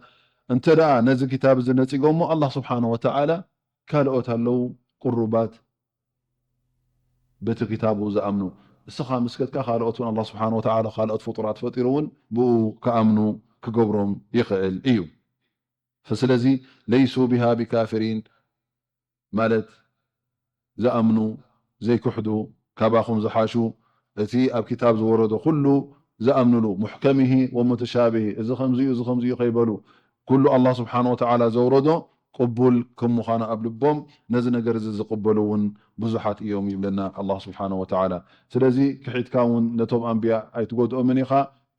እንተ ደኣ ነዚ ክታብ እዚ ነጺጎሞ፣ ኣላህ ስብሓነ ወተዓላ ካልኦት ኣለዉ ቅሩባት በቲ ክታቡ ዝኣምኑ። እስኻ ምስ ከድካ ካልኦት እውን ኣላህ ስብሓነ ወተዓላ ካልኦት ፍጡራት ፈጢሩ እውን ብኡ ክኣምኑ ክገብሮም ይኽእል እዩ። ስለዚ ለይሱ ቢሃ ቢካፊሪን ማለት ዝኣምኑ፣ ዘይክሕዱ፣ ካባኹም ዝሓሹ፣ እቲ ኣብ ክታብ ዝወረዶ ኩሉ ዝኣምኑሉ፣ ሙሕከሚሂ ወሙተሻቢሂ፣ እዚ ከምዚ እዩ፣ እዚ ከምዚ እዩ ከይበሉ፣ ኩሉ ኣላህ ስብሓነ ወተዓላ ዘውረዶ ቅቡል ከም ምዃኑ ኣብ ልቦም ነዚ ነገር እዚ ዝቕበሉ እውን ብዙሓት እዮም ይብለና ኣላህ ስብሓነ ወተዓላ። ስለዚ ክሒድካ እውን ነቶም ኣንብያ ኣይትጎድኦምን ኢኻ።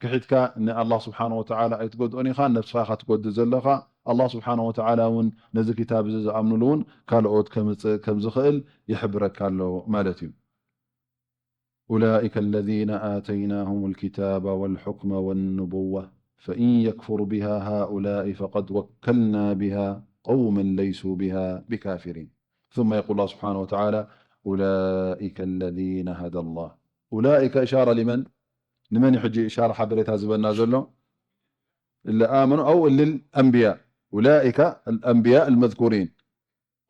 ክሒድካ ንኣላህ ስብሓነ ወተዓላ ኣይትጎድኦን ኢኻ፣ ነብስኻ ኢኻ ትጎድእ ዘለኻ። ኣላህ ስብሓነ ወተዓላ እውን ነዚ ክታብ እዚ ዝኣምኑሉ እውን ካልኦት ከምጽእ ከም ዝኽእል ይሕብረካ ኣሎ ማለት እዩ። أولئك الذين آتيناهم الكتاب والحكم والنبوة فإن يكفر بها هؤلاء فقد وكلنا بها قوما ليسوا بها بكافرين. ثم يقول الله سبحانه وتعالى: أولئك الذين هدى الله. أولئك إشارة لمن؟ ንመን እዩ ሕጂ ኢሻራ ሓበሬታ ዝበና ዘሎ? እለ ኣመኑ ኣው እልል ኣንብያ። ኡላኢከ ኣልኣንብያ ኣልመዝኩሪን።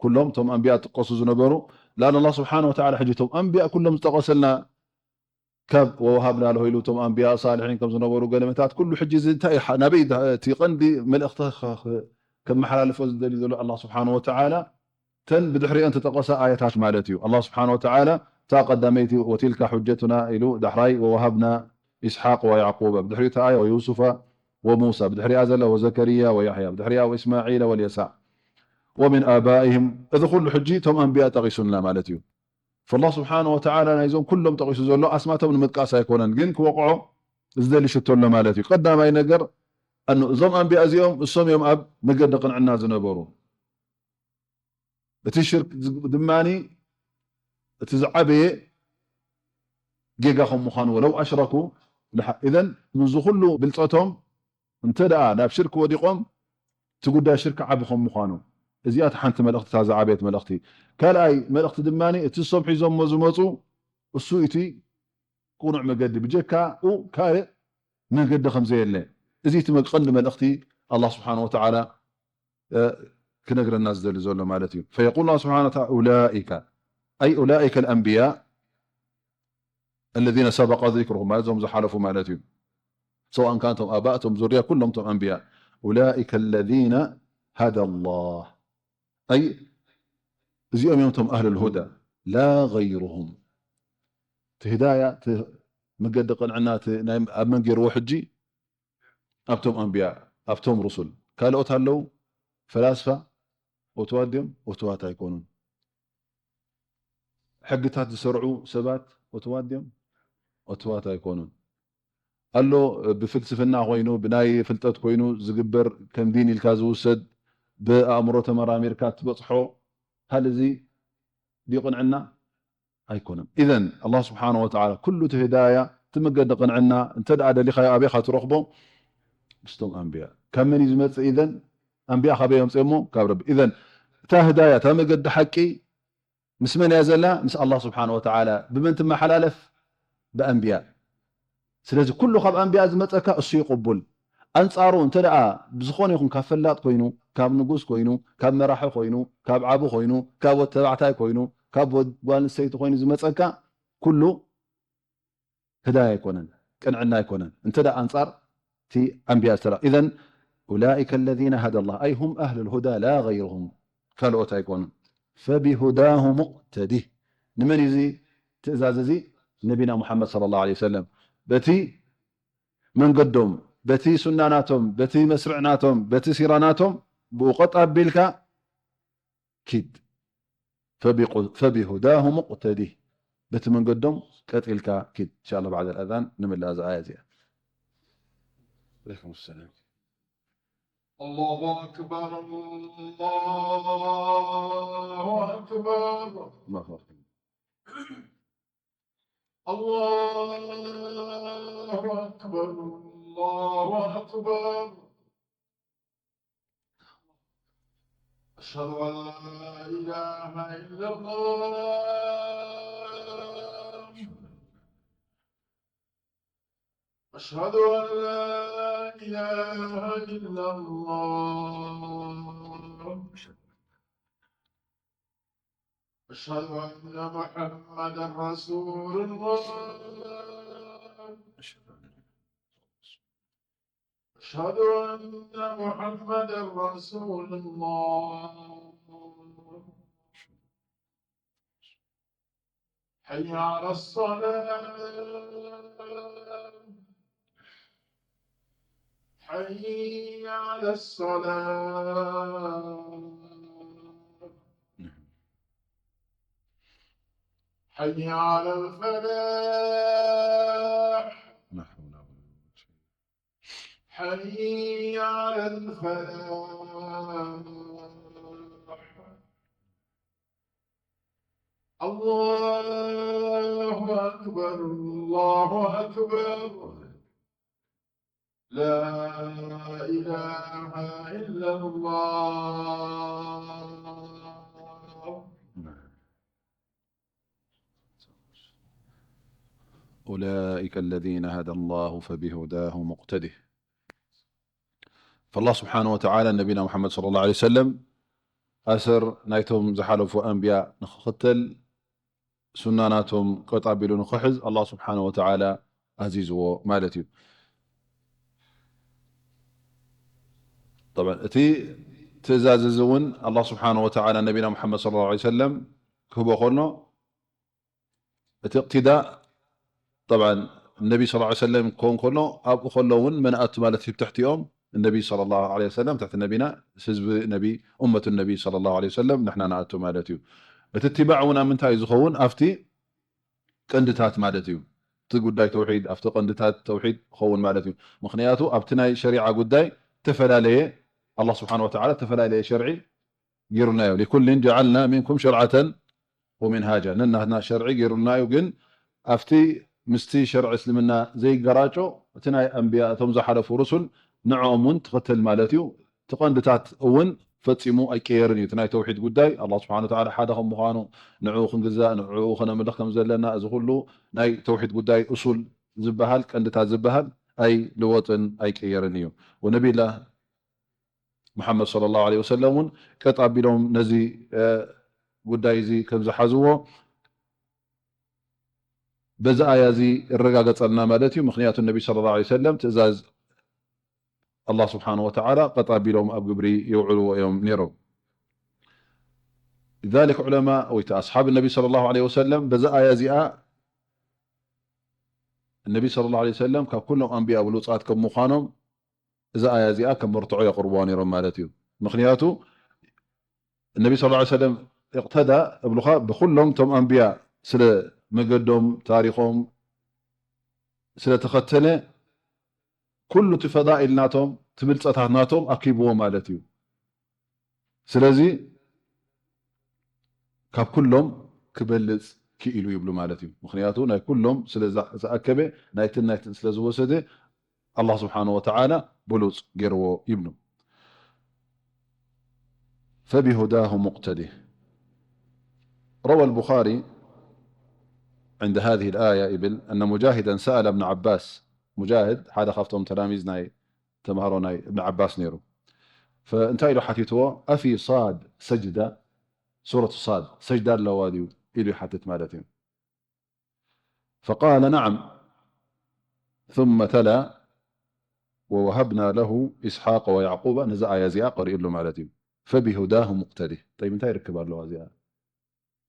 ኩሎም እቶም ኣንብያ ዝጥቀሱ ዝነበሩ፣ ላን ኣላህ ስብሓነ ወተዓላ ሕጂ እቶም ኣንብያ ኩሎም ዝጠቐሰልና ካብ ወወሃብና ለሁ ኢሉ እቶም ኣንብያ ሳልሒን ከም ዝነበሩ ገለመታት ኩሉ ሕጂ እዚ እንታይ እዩ? ናበይ ዳ-፣ እቲ ቀንዲ መልእኽቲ ኸ-፣ ኸ-፣ ከመሓላልፎ ዝደሊ ዘሎ ኣላህ ስብሓነ ወተዓላ እተን ብድሕሪአን ተጠቐሳ ኣያታት ማለት እዩ። ኣላህ ስብሓነ ወተዓላ እታ ቀዳመይቲ ወቲልካ ሑጀቱና ኢሉ ዳሕራይ ወወሃብና ኢስሓቅ ወያዕቁብ፣ ብድሕሪኡ እታ ኣያ ወዩሱፈ ወሙሳ፣ ብድሕሪኣ ዘላ ወዘከርያ ወያሕያ፣ ብድሕሪኣ ወእስማዒለ ወልየሳዕ ወሚን ኣባኢህም። እዚ ኩሉ ሕጂ እቶም ኣንብያ ጠቒሱልና ማለት እዩ። ፈላህ ስብሓነ ወተዓላ ናይዞም ኩሎም ጠቒሱ ዘሎ ኣስማቶም ንምጥቃስ ኣይኮነን፣ ግን ክወቕዖ ዝደሊ ሽቶ ኣሎ ማለት እዩ። ቀዳማይ ነገር፣ ኣኑ እዞም ኣንብያ እዚኦም እሶም እዮም ኣብ መገዲ ቅንዕና ዝነበሩ። እቲ ሽርክ ዝ-፣ ድማኒ እቲ ዝዓበየ ጌጋ ከም ምዃኑ፣ ወለው ኣሽረኩ ለሓ-፣ ኢዘን ምስዚ ኩሉ ብልጸቶም እንተ ደኣ ናብ ሽርክ ወዲቖም፣ እቲ ጉዳይ ሽርክ ዓቢ ከም ምዃኑ፣ እዚኣ እቲ ሓንቲ መልእኽቲ፣ እታ ዝዓበየት መልእኽቲ። ካልኣይ መልእኽቲ ድማኒ፣ እቲ እሶም ሒዞሞ ዝመጹ፣ እሱ እቲ ቅኑዕ መገዲ፣ ብጀካኡ ካልእ መገዲ ከም ዘየለ፣ እዚ እቲ መ-፣ ቀንዲ መልእኽቲ ኣላህ ስብሓነ ወተዓላ፣ እ፣ ክነግረና ዝደሊ ዘሎ ማለት እዩ። ፈየቁል ኣላህ ስብሓነ ወተዓላ፣ ኡላኢከ፣ ኣይ ኡላኢከ ኣልኣንብያ፣ الذين سبق ذكرهم ማለት እዞም ዝሓለፉ ማለት እዩ። ሰዋእን ካን እቶም ኣባእ፣ እቶም ዙርያ፣ ኩሎም እቶም ኣንብያ። أولئك الذين هدى الله። ኣይ እዚኦም እዮም እቶም ኣህሉል ሁዳ። لا غيرهم። እቲ ህዳያ፣ እቲ መገዲ ቅንዕና፣ እቲ ናይ ኣብ መን ገይርዎ ሕጂ? ኣብቶም ኣንብያ፣ ኣብቶም ሩሱል። ካልኦት ኣለዉ፣ ፈላስፋ፣ እትዋት ድዮም? እትዋት ኣይኮኑን። ሕግታት ዝሰርዑ ሰባት፣ እትዋት ድዮም? እትዋት ኣይኮኑን። ኣሎ፣ ብፍልስፍና ኮይኑ፣ ብናይ ፍልጠት ኮይኑ ዝግበር፣ ከም ዲን ኢልካ ዝውሰድ፣ ብኣእምሮ ተመራሚርካ ትበጽሖ፣ ሃል እዚ ድዩ ቅንዕና? ኣይኮነን። ኢዘን ኣላህ ስብሓነ ወተዓላ ኩሉ እቲ ህዳያ፣ እቲ መገዲ ቅንዕና እንተ ደኣ ደሊኻዮ ኣበይ ኢኻ ትረኽቦ? ምስቶም ኣንብያ። ካብ መን እዩ ዝመጽእ ኢዘን? ኣንብያ ካበይ ኣምጽኦሞ? ካብ ረቢ። ኢዘን እታ ህዳያ፣ እታ መገዲ ሓቂ ምስ መን እያ ዘላ? ምስ ኣላህ ስብሓነ ወተዓላ። ብመን ትመሓላለፍ? ብኣንብያ። ስለዚ ኩሉ ካብ ኣንብያ ዝመጸካ እሱ እዩ ቅቡል። ኣንጻሩ እንተ ደኣ ብዝኾነ ይኹን ካብ ፈላጥ ኮይኑ፣ ካብ ንጉስ ኮይኑ፣ ካብ መራሒ ኮይኑ፣ ካብ ዓቢ ኮይኑ፣ ካብ ወዲ ተባዕታይ ኮይኑ፣ ካብ ወድ-፣ ጓል ኣንስተይቲ ኮይኑ ዝመጸካ ኩሉ ህዳያ ኣይኮነን፣ ቅንዕና ኣይኮነን። እንተ ደኣ ኣንጻር እቲ ኣንብያ ዝተራ-፣ ኢዘን أولئك الذين هدى الله، أي هم أهل الهدى لا غيرهم، ካልኦት ኣይኮኑን። فبهداه مقتده። ንመን እዩ እዚ ትእዛዝ እዚ? ነቢና ሙሓመድ ሰለላሁ ዐለይሂ ወሰለም። በቲ መንገዶም፣ በቲ ሱና ናቶም፣ በቲ መስርዕ ናቶም፣ በቲ ሲራ ናቶም፣ ብኡ ቀጥ ኣቢልካ ኪድ። فبق-، فبهداهم اقتده። በቲ መንገዶም ቀጥ ኢልካ ኪድ። إن شاء الله بعد الأذان ንምላእ እዛ ኣያ እዚኣ። عليكم السلام. الله أكبر، الله أكبر. الله أكبر. الله أكبر، الله أكبر. أشهد أن لا إله إلا الله. أشهد أن لا إله إلا الله. أشهد أن محمدا رسول الله. أشهد أن محمدا رسول الله. حي على الصلاة. حي على الصلاة. حي على الفلاح. لا حول ولا قوة إلا بالله. حي على الفلاح. الله أكبر، الله أكبر. لا إله إلا الله. أولئك الذين هدى الله فبهداه مقتده. فالله سبحانه وتعالى ነቢና ሙሓመድ ሰለላሁ ዐለይሂ ወሰለም ኣሰር ናይቶም ዝሓለፉ ኣንብያ ንኽኽተል፣ ሱና ናቶም ቀጥ ኣቢሉ ንኽሕዝ ኣላህ ስብሓነ ወተዓላ ኣዚዝዎ ማለት እዩ። ጠብዓን እቲ ትእዛዝ እዚ እውን ኣላህ ስብሓነ ወተዓላ ነቢና ሙሓመድ ሰለላሁ ዐለይሂ ወሰለም ክህቦ ከሎ፣ እቲ እቅትዳእ፣ ጠብዓን፣ ነቢ ሰለላሁ ዐለይሂ ወሰለም ክኸውን ከሎ፣ ኣብኡ ከሎ እውን መን ኣቱ ማለት እዩ? ትሕቲኦም ነቢ ሰለላሁ ዐለይሂ ወሰለም፣ ትሕቲ ነቢና፣ ህዝቢ ነቢ፣ ኡመቱ ነቢ ሰለላሁ ዐለይሂ ወሰለም ንሕና ንኣቱ ማለት እዩ። እቲ እትባዕ እውን ኣብ ምንታይ እዩ ዝኸውን? ኣብቲ ቀንድታት ማለት እዩ። እቲ ጉዳይ ተውሒድ፣ ኣብቲ ቀንድታት ተውሒድ ክኸውን ማለት እዩ። ምኽንያቱ ኣብቲ ናይ ሸሪዓ ጉዳይ ዝተፈላለየ፣ ኣላህ ስብሓነ ወተዓላ ዝተፈላለየ ሸርዒ ገይሩልና እዩ። ሊኩልን ጀዓልና ሚንኩም ሸርዓተን ወሚንሃጃ፣ ነናትና ሸርዒ ገይሩልና እዩ። ግን ኣብቲ ምስቲ ሸርዒ እስልምና ዘይገራጮ፣ እቲ ናይ ኣንብያ፣ እቶም ዝሓለፉ ሩሱል፣ ንዕኦም እውን ትኽተል ማለት እዩ። እቲ ቀንድታት እውን ፈጺሙ ኣይቀየርን እዩ። እቲ ናይ ተውሒድ ጉዳይ፣ ኣላህ ስብሓነ ወተዓላ ሓደ ከም ምዃኑ፣ ንዕኡ ክንግዛእ፣ ንዕኡ ከነምልኽ ከም ዘለና፣ እዚ ኩሉ ናይ ተውሒድ ጉዳይ፣ እሱል ዝበሃል፣ ቀንድታት ዝበሃል ኣይልወጥን ኣይቀየርን እዩ። ወነቢላ ሙሓመድ ሰለላሁ ዐለይሂ ወሰለም እውን ቀጥ ኣቢሎም ነዚ፣ እ፣ ጉዳይ እዚ ከም ዝሓዝዎ በዚ ኣያ እዚ ይረጋገጸልና ማለት እዩ። ምኽንያቱ ነቢ ሰለላሁ ዐለይሂ ወሰለም ትእዛዝ ኣላህ ስብሓነሁ ወተዓላ ቀጥ ኣቢሎም ኣብ ግብሪ የውዕልዎ እዮም ነይሮም። ذلك ዑለማ ወይ ኣስሓብ ነቢ صلى الله عليه وسلم በዛ ኣያ እዚኣ ነቢ صلى الله عليه وسلم ካብ ኩሎም ኣንብያ ብሉጻት ከም ምዃኖም እዛ ኣያ እዚኣ ከም መርትዖ የቕርብዋ ነይሮም ማለት እዩ። ምኽንያቱ ነቢ صلى الله عليه وسلم እቕተዳ እብሉኻ ብኩሎም ቶም ኣንብያ ስለ መገዶም ታሪኾም ስለተኸተለ ኩሉ እቲ ፈዳኢል ናቶም እቲ ብልፀታት ናቶም ኣኪብዎ ማለት እዩ። ስለዚ ካብ ኩሎም ክበልፅ ክኢሉ ይብሉ ማለት እዩ። ምክንያቱ ናይ ኩሎም ስለ ዝኣከበ ናይትን ናይትን ስለ ዝወሰደ ኣላህ ስብሓነ ወተዓላ ብሉፅ ገይርዎ ይብሉ። فبهداه مقتده. روى البخاري عند هذه الآية يبل أن مجاهدا سأل ابن عباس. مجاهد ሓደ ካብቶም ተላሚዝ ናይ ተምሃሮ ናይ እብን ዓባስ ነይሩ። فእንታይ ኢሉ ሓቲትዎ? أفي صاد سجدة؟ ሱረት ሳድ ሰጅዳ ኣለዋ ድዩ ኢሉ ይሓትት ማለት እዩ። فقال نعم ثم تلا ووهبنا له إسحاق ويعقوب ነዛ ኣያ እዚኣ ቀሪእሉ ማለት እዩ። فبهداه مقتده. طيب እንታይ ይርክብ ኣለዋ እዚኣ?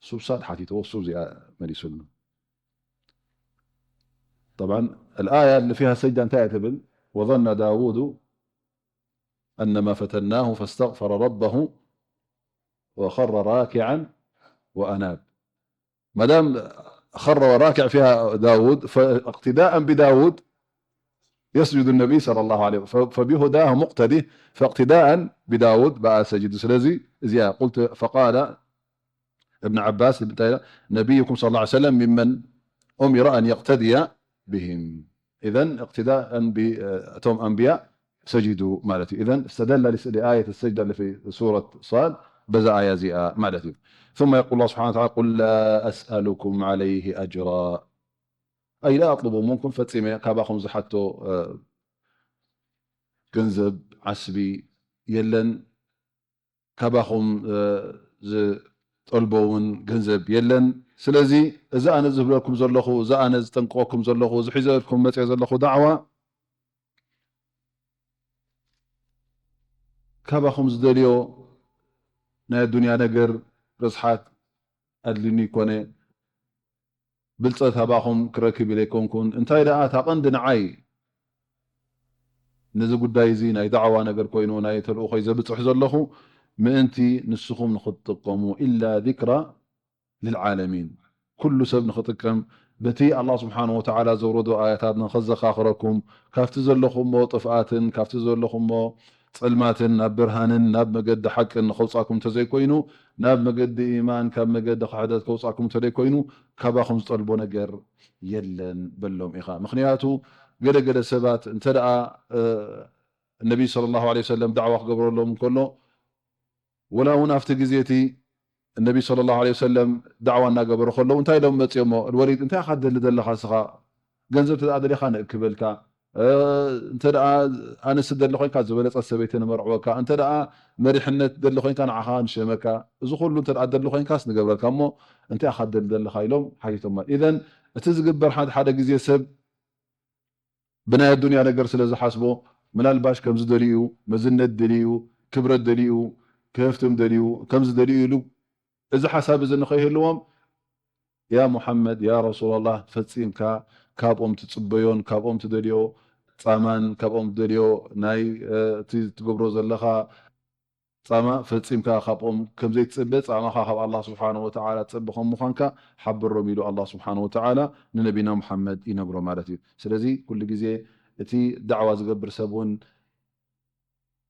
ሱብ ሳድ ሓቲትዎ ሱብ እዚኣ መሊሱሉ። طبعا الآية اللي فيها سجدة እንታይ እያ ትብል? وظن داود أنما فتناه فاستغفر ربه وخر راكعا وأناب. ما دام خر راكع فيها داود فاقتداء بداود يسجد النبي صلى الله عليه وسلم فبهداه مقتده فاقتداء بداود بقى سجد. ስለዚ እዚኣ قلت فقال ابن عباس نبيكم صلى الله عليه وسلم ممن أمر أن يقتدي بهم. إذن اقتداء بأتوم أنبياء سجدوا ማለት እዩ። إذن استدل لآية السجدة اللي في سورة صاد በዛ ኣያ እዚኣ ማለት እዩ። ثم يقول الله سبحانه وتعالى قل لا أسألكم عليه أجرا أي لا أطلب منكم ፈጺመ ካባኹም ዝሓቶ ገንዘብ ዓስቢ የለን ካባኹም ዝጠልቦ እውን ገንዘብ የለን። ስለዚ እዚ ኣነ ዝብለኩም ዘለኹ፣ እዚ ኣነ ዝጠንቅቐኩም ዘለኹ፣ እዚ ሒዘልኩም መፅኦ ዘለኹ ዳዕዋ ካባኹም ዝደልዮ ናይ ኣዱንያ ነገር ርስሓት ኣድልኒ ይኮነ። ብልፀት ኣባኹም ክረክብ ኢለ ኣይኮንኩን፣ እንታይ ደኣ እታ ቀንዲ ንዓይ ነዚ ጉዳይ እዚ ናይ ዳዕዋ ነገር ኮይኑ ናይ ተልእኾይ ዘብፅሕ ዘለኹ ምእንቲ ንስኹም ንኽትጥቀሙ ኢላ ዚክራ ልልዓለሚን ኩሉ ሰብ ንኽጥቀም በቲ ኣላህ ስብሓን ወተዓላ ዘውረዶ ኣያታት ንኸዘኻኽረኩም ካብቲ ዘለኹሞ ጥፍኣትን ካብቲ ዘለኹሞ ፀልማትን ናብ ብርሃንን ናብ መገዲ ሓቅን ንኸውፃኩም እንተዘይኮይኑ ናብ መገዲ ኢማን ካብ መገዲ ክሕደት ከውፃኩም እንተዘይኮይኑ ካባኹም ዝጠልቦ ነገር የለን በሎም ኢኻ። ምኽንያቱ ገለ ገለ ሰባት እንተ ደኣ ነቢይ ሰለላሁ ዐለይሂ ወሰለም ዳዕዋ ክገብረሎም እንከሎ ወላ እውን ኣብቲ ግዜ እቲ ነቢይ ሰለላሁ ዐለይሂ ወሰለም ዳዕዋ እናገበሩ ከለዉ እንታይ ኢሎም መፅኦሞ? ወሊድ እንታይ ኢኻ ትደሊ ዘለኻ ንስኻ? ገንዘብ እንተ ደኣ ደሊኻ ንእክበልካ፣ እንተ ደኣ ኣንስቲ ደሊ ኮይንካ ዝበለፀት ሰበይቲ ንመርዕወካ፣ እንተ ደኣ መሪሕነት ደሊ ኮይንካ ንዓኻ ንሸመካ፣ እዚ ኩሉ እንተ ደኣ ደሊ ኮይንካስ ንገብረልካ እሞ እንታይ ኢኻ ትደሊ ዘለኻ ኢሎም ሓቲቶማ። ኢዘን እቲ ዝግበር ሓደ ሓደ ግዜ ሰብ ብናይ ኣዱንያ ነገር ስለ ዝሓስቦ ምናልባሽ ከምዚ ደልዩ፣ መዝነት ደልዩ፣ ክብረት ደልዩ፣ ክህፍትም ደልዩ፣ ከምዚ ደልዩ ኢሉ እዚ ሓሳብ እዚ ንኸይህልዎም ያ ሙሓመድ ያ ረሱላላህ ፈፂምካ ካብኦም ትፅበዮን ካብኦም ትደልዮ ፃማን ካብኦም ትደልዮ ናይ እቲ ትገብሮ ዘለኻ ጻማ ፈጺምካ ካብኦም ከም ዘይትጽበ፣ ጻማኻ ካብ ኣላህ ስብሓነሁ ወተዓላ ትጸቢ ከም ምዃንካ ሓብሮም ኢሉ ኣላህ ስብሓነሁ ወተዓላ ንነቢና ሙሓመድ ይነግሮ ማለት እዩ። ስለዚ ኩሉ ግዜ እቲ ዳዕዋ ዝገብር ሰብ እውን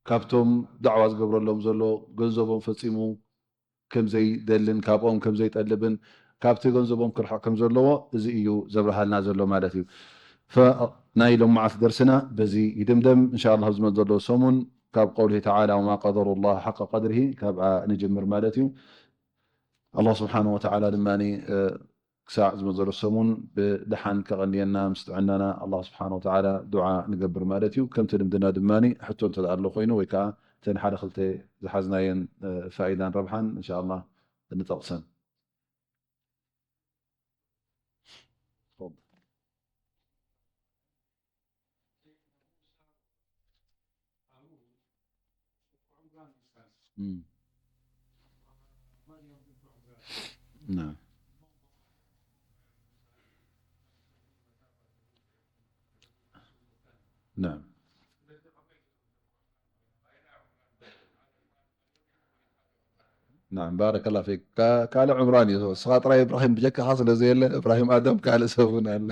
ካብቶም ዳዕዋ ዝገብረሎም ዘሎ ገንዘቦም ፈጺሙ ከም ዘይደልን ካብኦም ከም ዘይጠልብን ካብቲ ገንዘቦም ክርሕቕ ከም ዘለዎ እዚ እዩ ዘብርሃልና ዘሎ ማለት እዩ። ፈ-፣ ናይ ሎማዓንቲ ደርስና በዚ ይድምደም። እንሻ ኣላህ ኣብ ዝመጽእ ዘሎ ሰሙን ካብ ቀውሊሂ ተዓላ ወማ ቀደሩ ላህ ሓቀ ቀድሪሂ ካብኣ ንጅምር ማለት እዩ። ኣላህ ስብሓነሁ ወተዓላ ድማ፣ እ፣ ክሳዕ ዝመጽእ ዘሎ ሰሙን ብደሓን ከቐንየና ምስ ጥዕናና ኣላህ ስብሓነሁ ወተዓላ ዱዓ ንገብር ማለት እዩ። ከምቲ ልምድና ድማ ሕቶ እንተ ደኣ ኣሎ ኮይኑ ወይ ከዓ እተን ሓደ ክልተ ዝሓዝናየን፣ እ፣ ፋኢዳን ረብሓን እንሻ ኣላህ ንጠቕሰን። እም። نعم. نعم. نعم، بارك الله فيك. ካ-، ካልእ ዕምራን እዩ። ንስኻ ጥራይ እብራሂም ብጀካኻ ስለ ዘየለ፣ እብራሂም ኣደም ካልእ ሰብ እውን ኣለ።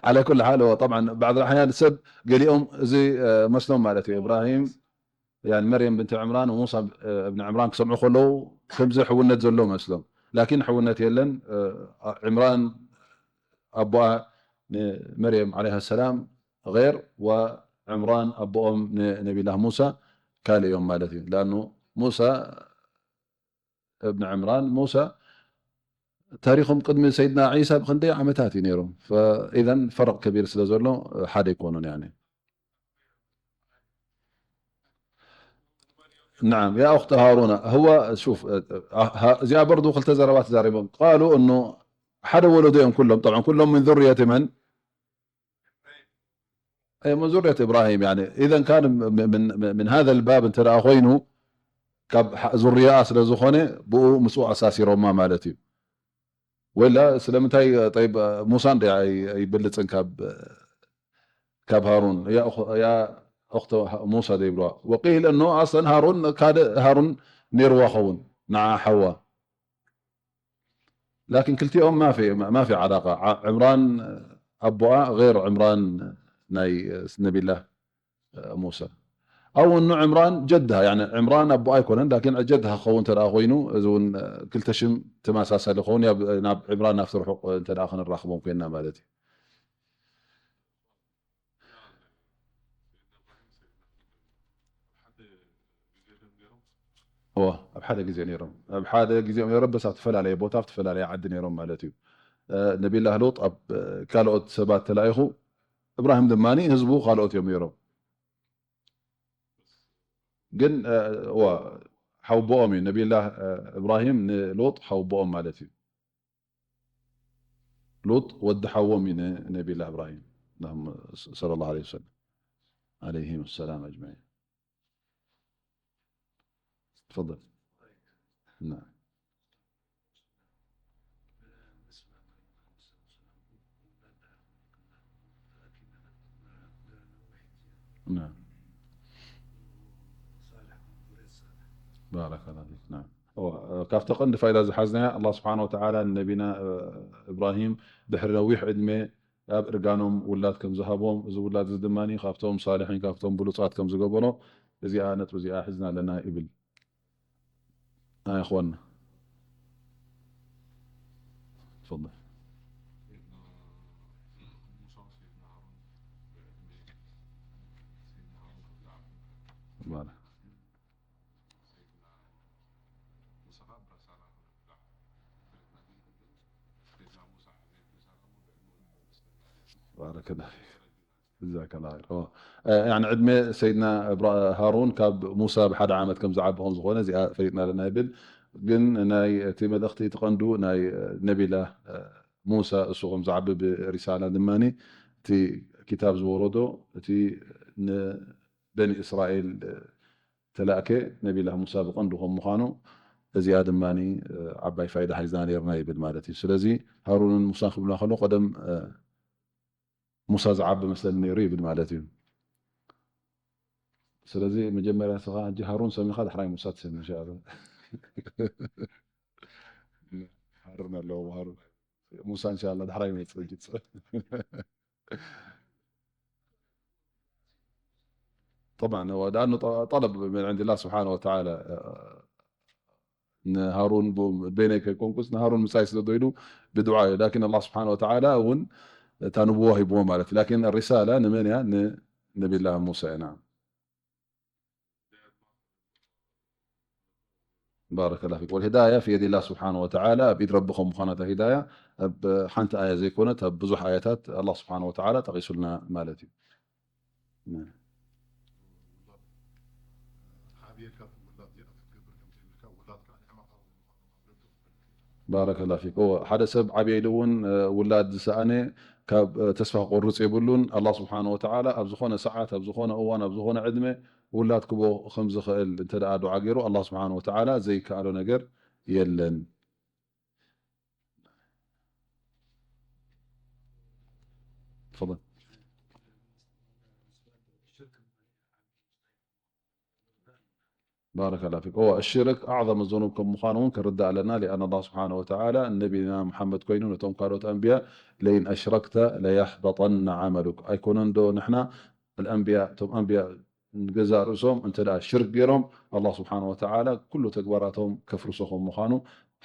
على كل حال، هو طبعًا بعض الأحيان ሰብ ገሊኦም እዚ፣ እ፣ መስሎም ማለት እዩ። እብራሂም፣ يعني መርየም ብንት ዕምራን ወሙሳ፣ እ፣ እብን ዕምራን ክሰምዑ ከለዉ ከምዚ ሕውነት ዘሎ መስሎም። ላኪን ሕውነት የለን። እ፣ ዕምራን ኣቦኣ ንመርየም عليها السلام غير، ወዕምራን ኣቦኦም ንነቢላህ ሙሳ ካልእ እዮም ማለት እዩ። لأنه ሙሳ እብን ዕምራን፣ ሙሳ ታሪኾም ቅድሚ ሰይድና ዒሳ ብክንደይ ዓመታት እዩ ነይሮም። فإذا فرق كبير ስለ ዘሎ ሓደ ኣይኮኑን يعني. نعم يا أخت هارون، هو شوف، ه-، እዚኣ برضو ክልተ ዘረባ ተዛሪቦም። قالوا إنه ሓደ ወለዶ እዮም ኩሎም። طبعا ኩሎም من ذرية من؟ أي من ذرية إبراهيم، يعني إذا كان من، من، من هذا الباب እንተ ደኣ ኮይኑ ካብ ሓ-፣ ዙርያኣ ስለ ዝኾነ ብኡ ምስኡ ኣሳሲሮማ ማለት እዩ። ወላ ስለምንታይ طيب ሙሳ እንደ ኣይ-፣ ኣይበልጽን ካብ፣ ካብ ሃሩን؟ يا أخ-، يا أخت موسى ዘይብልዋ። وقيل إنه أصلًا ሃሩን ካልእ ሃሩን ነይርዋ ኸውን ንዓ ሓዋ። لكن ክልቲኦም ما في، ما في علاقة. ع-، ዕምራን ኣቦኣ غير ዕምራን ናይ ነቢላህ ሙሳ። أو إنه ዕምራን ጀድሃ፣ يعني ዕምራን ኣቦኣ ኣይኮነን፣ لكن ጀድሃ ክኸውን እንተ ደኣ ኮይኑ፣ እዚ እውን ክልተ ሽም ተመሳሳሊ ክኸውን፣ ናብ፣ ናብ ዕምራን ናብቲ ርሑቕ እንተ ደኣ ክንራኽቦም ኮይንና ማለት እዩ። እወ፣ ኣብ ሓደ ግዜ ነይሮም። ኣብ ሓደ ግዜ እዮም ነይሮም፣ በስ ኣብ ዝተፈላለየ ቦታ፣ ኣብ ዝተፈላለየ ዓዲ ነይሮም ማለት እዩ። እ፣ ነቢላህ ሉጥ ኣብ፣ እ፣ ካልኦት ሰባት ተላኢኹ፣ እብራሂም ድማ ህዝቡ ካልኦት እዮም ነይሮም። ግን፣ እ፣ እወ፣ ሓውቦኦም እዩ። ነቢላህ፣ እ፣ እብራሂም ንሉጥ ሓውቦኦም ማለት እዩ። ሉጥ ወዲ ሓዎም እዩ ን-፣ ነቢላህ እብራሂም። اللهم صلى الله عليه وسلم. عليهم السلام أجمعين. تفضل. نعم. نعم. بارك الله فيك. نعم. እወ፣ ካብቲ ቀንዲ ፋይዳ ዝሓዝናያ፣ ኣላህ ስብሓነ ወተዓላ ንነቢና፣ እ፣ እብራሂም ድሕሪ ነዊሕ ዕድመ ኣብ እርጋኖም ውላድ ከም ዝሃቦም፣ እዚ ውላድ እዚ ድማ ካብቶም ሳልሒን ካብቶም ብሉጻት ከም ዝገበሮ፣ እዚኣ ነጥቢ እዚኣ ሒዝና ኣለና ይብል። ኣይ ኣኽዋና። تفضل. بارك. بارك الله فيك. جزاك الله خير. اه، يعني ዕድመ ሰይድና እብራ-፣ ሃሩን ካብ ሙሳ ብሓደ ዓመት ከም ዝዓቢ ከም ዝኾነ እዚኣ ፈሊጥና ኣለና ይብል። ግን ናይ እቲ መልእኽቲ እቲ ቀንዱ ናይ ነቢላ ሙሳ እሱ ከም ዝዓቢ ብሪሳላ ድማ እቲ ክታብ ዝወረዶ እቲ ንበኒ እስራኤል ተላእከ ነቢላ ሙሳ ብቐንዱ ከም ምዃኑ እዚኣ ድማ ዓባይ ፋይዳ ሒዝና ነርና ይብል ማለት እዩ። ስለዚ ሃሩንን ሙሳን ክብልና ከሎ ቀደም ሙሳ ዝዓቢ መስለኒ ነይሩ ይብል ማለት እዩ። ስለዚ መጀመርያ ስኻ ሕጂ ሃሩን ሰሚኻ ዳሕራይ ሙሳ ትሰሚ ኢንሻኣላ። ሃሩን ኣለዎ ሃሩን። ሙሳ ኢንሻኣላ ዳሕራይ ይመጽእ ሕጂ። طبعا هو لأنه ط-، طلب من عند الله سبحانه وتعالى، ንሃሩን ብ-፣ በይነይ ከይኮንኩስ ንሃሩን ምሳይ ስለ ዶ ኢሉ ብዱዓ እዩ። ላኪን ኣላህ ስብሓነ ወተዓላ እውን እታ ንቡዋ ሂብዎ ማለት እዩ። ላኪን ሪሳላ ንመን እያ? ንነቢላህ ሙሳ እያ። ናም። ባረከላህ ፊክ። والهداية في يد الله سبحانه وتعالى، ኣብ ኢድ ረቢ ከም ምዃና እታ ሂዳያ ኣብ ሓንቲ ኣያ ዘይኮነት ኣብ ብዙሕ ኣያታት ኣላህ ስብሓነ ወተዓላ ጠቒሱልና ማለት እዩ። ባረከላ ፊክ። እወ፣ ሓደ ሰብ ዓብየ ኢሉ እውን፣ እ፣ ውላድ ዝሰኣነ ካብ፣ እ፣ ተስፋ ክቆርጽ የብሉን። ኣላህ ስብሓነ ወተዓላ ኣብ ዝኾነ ሰዓት፣ ኣብ ዝኾነ እዋን፣ ኣብ ዝኾነ ዕድመ ውላድ ክቦ ከም ዝኽእል እንተ ደኣ ዱዓ ገይሩ፣ ኣላህ ስብሓነ ወተዓላ ዘይከኣሎ ነገር የለን። تفضل. بارك الله فيك. هو الشرك أعظم الذنوب ከም ምዃኑ እውን ክንርዳእ ኣለና። لأن الله سبحانه وتعالى ነቢና መሓመድ ኮይኑ ነቶም ካልኦት ኣንብያ لئن أشركت ليحبطن عملك ኣይኮነን ዶ ንሕና ኣንብያ እቶም ኣንብያ ንገዛእ ርእሶም እንተ ደኣ ሽርክ ገይሮም ኣላህ ስብሓነ ወተዓላ ኩሉ ተግባራቶም ከፍርሶ ከም ምዃኑ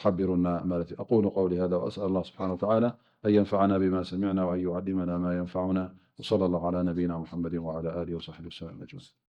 ሓቢሩና ማለት እዩ። أقول قولي هذا وأسأل الله سبحانه وتعالى أن ينفعنا بما سمعنا وأن يعلمنا ما ينفعنا وصلى الله على نبينا محمد وعلى آله وصحبه وسلم أجمعين.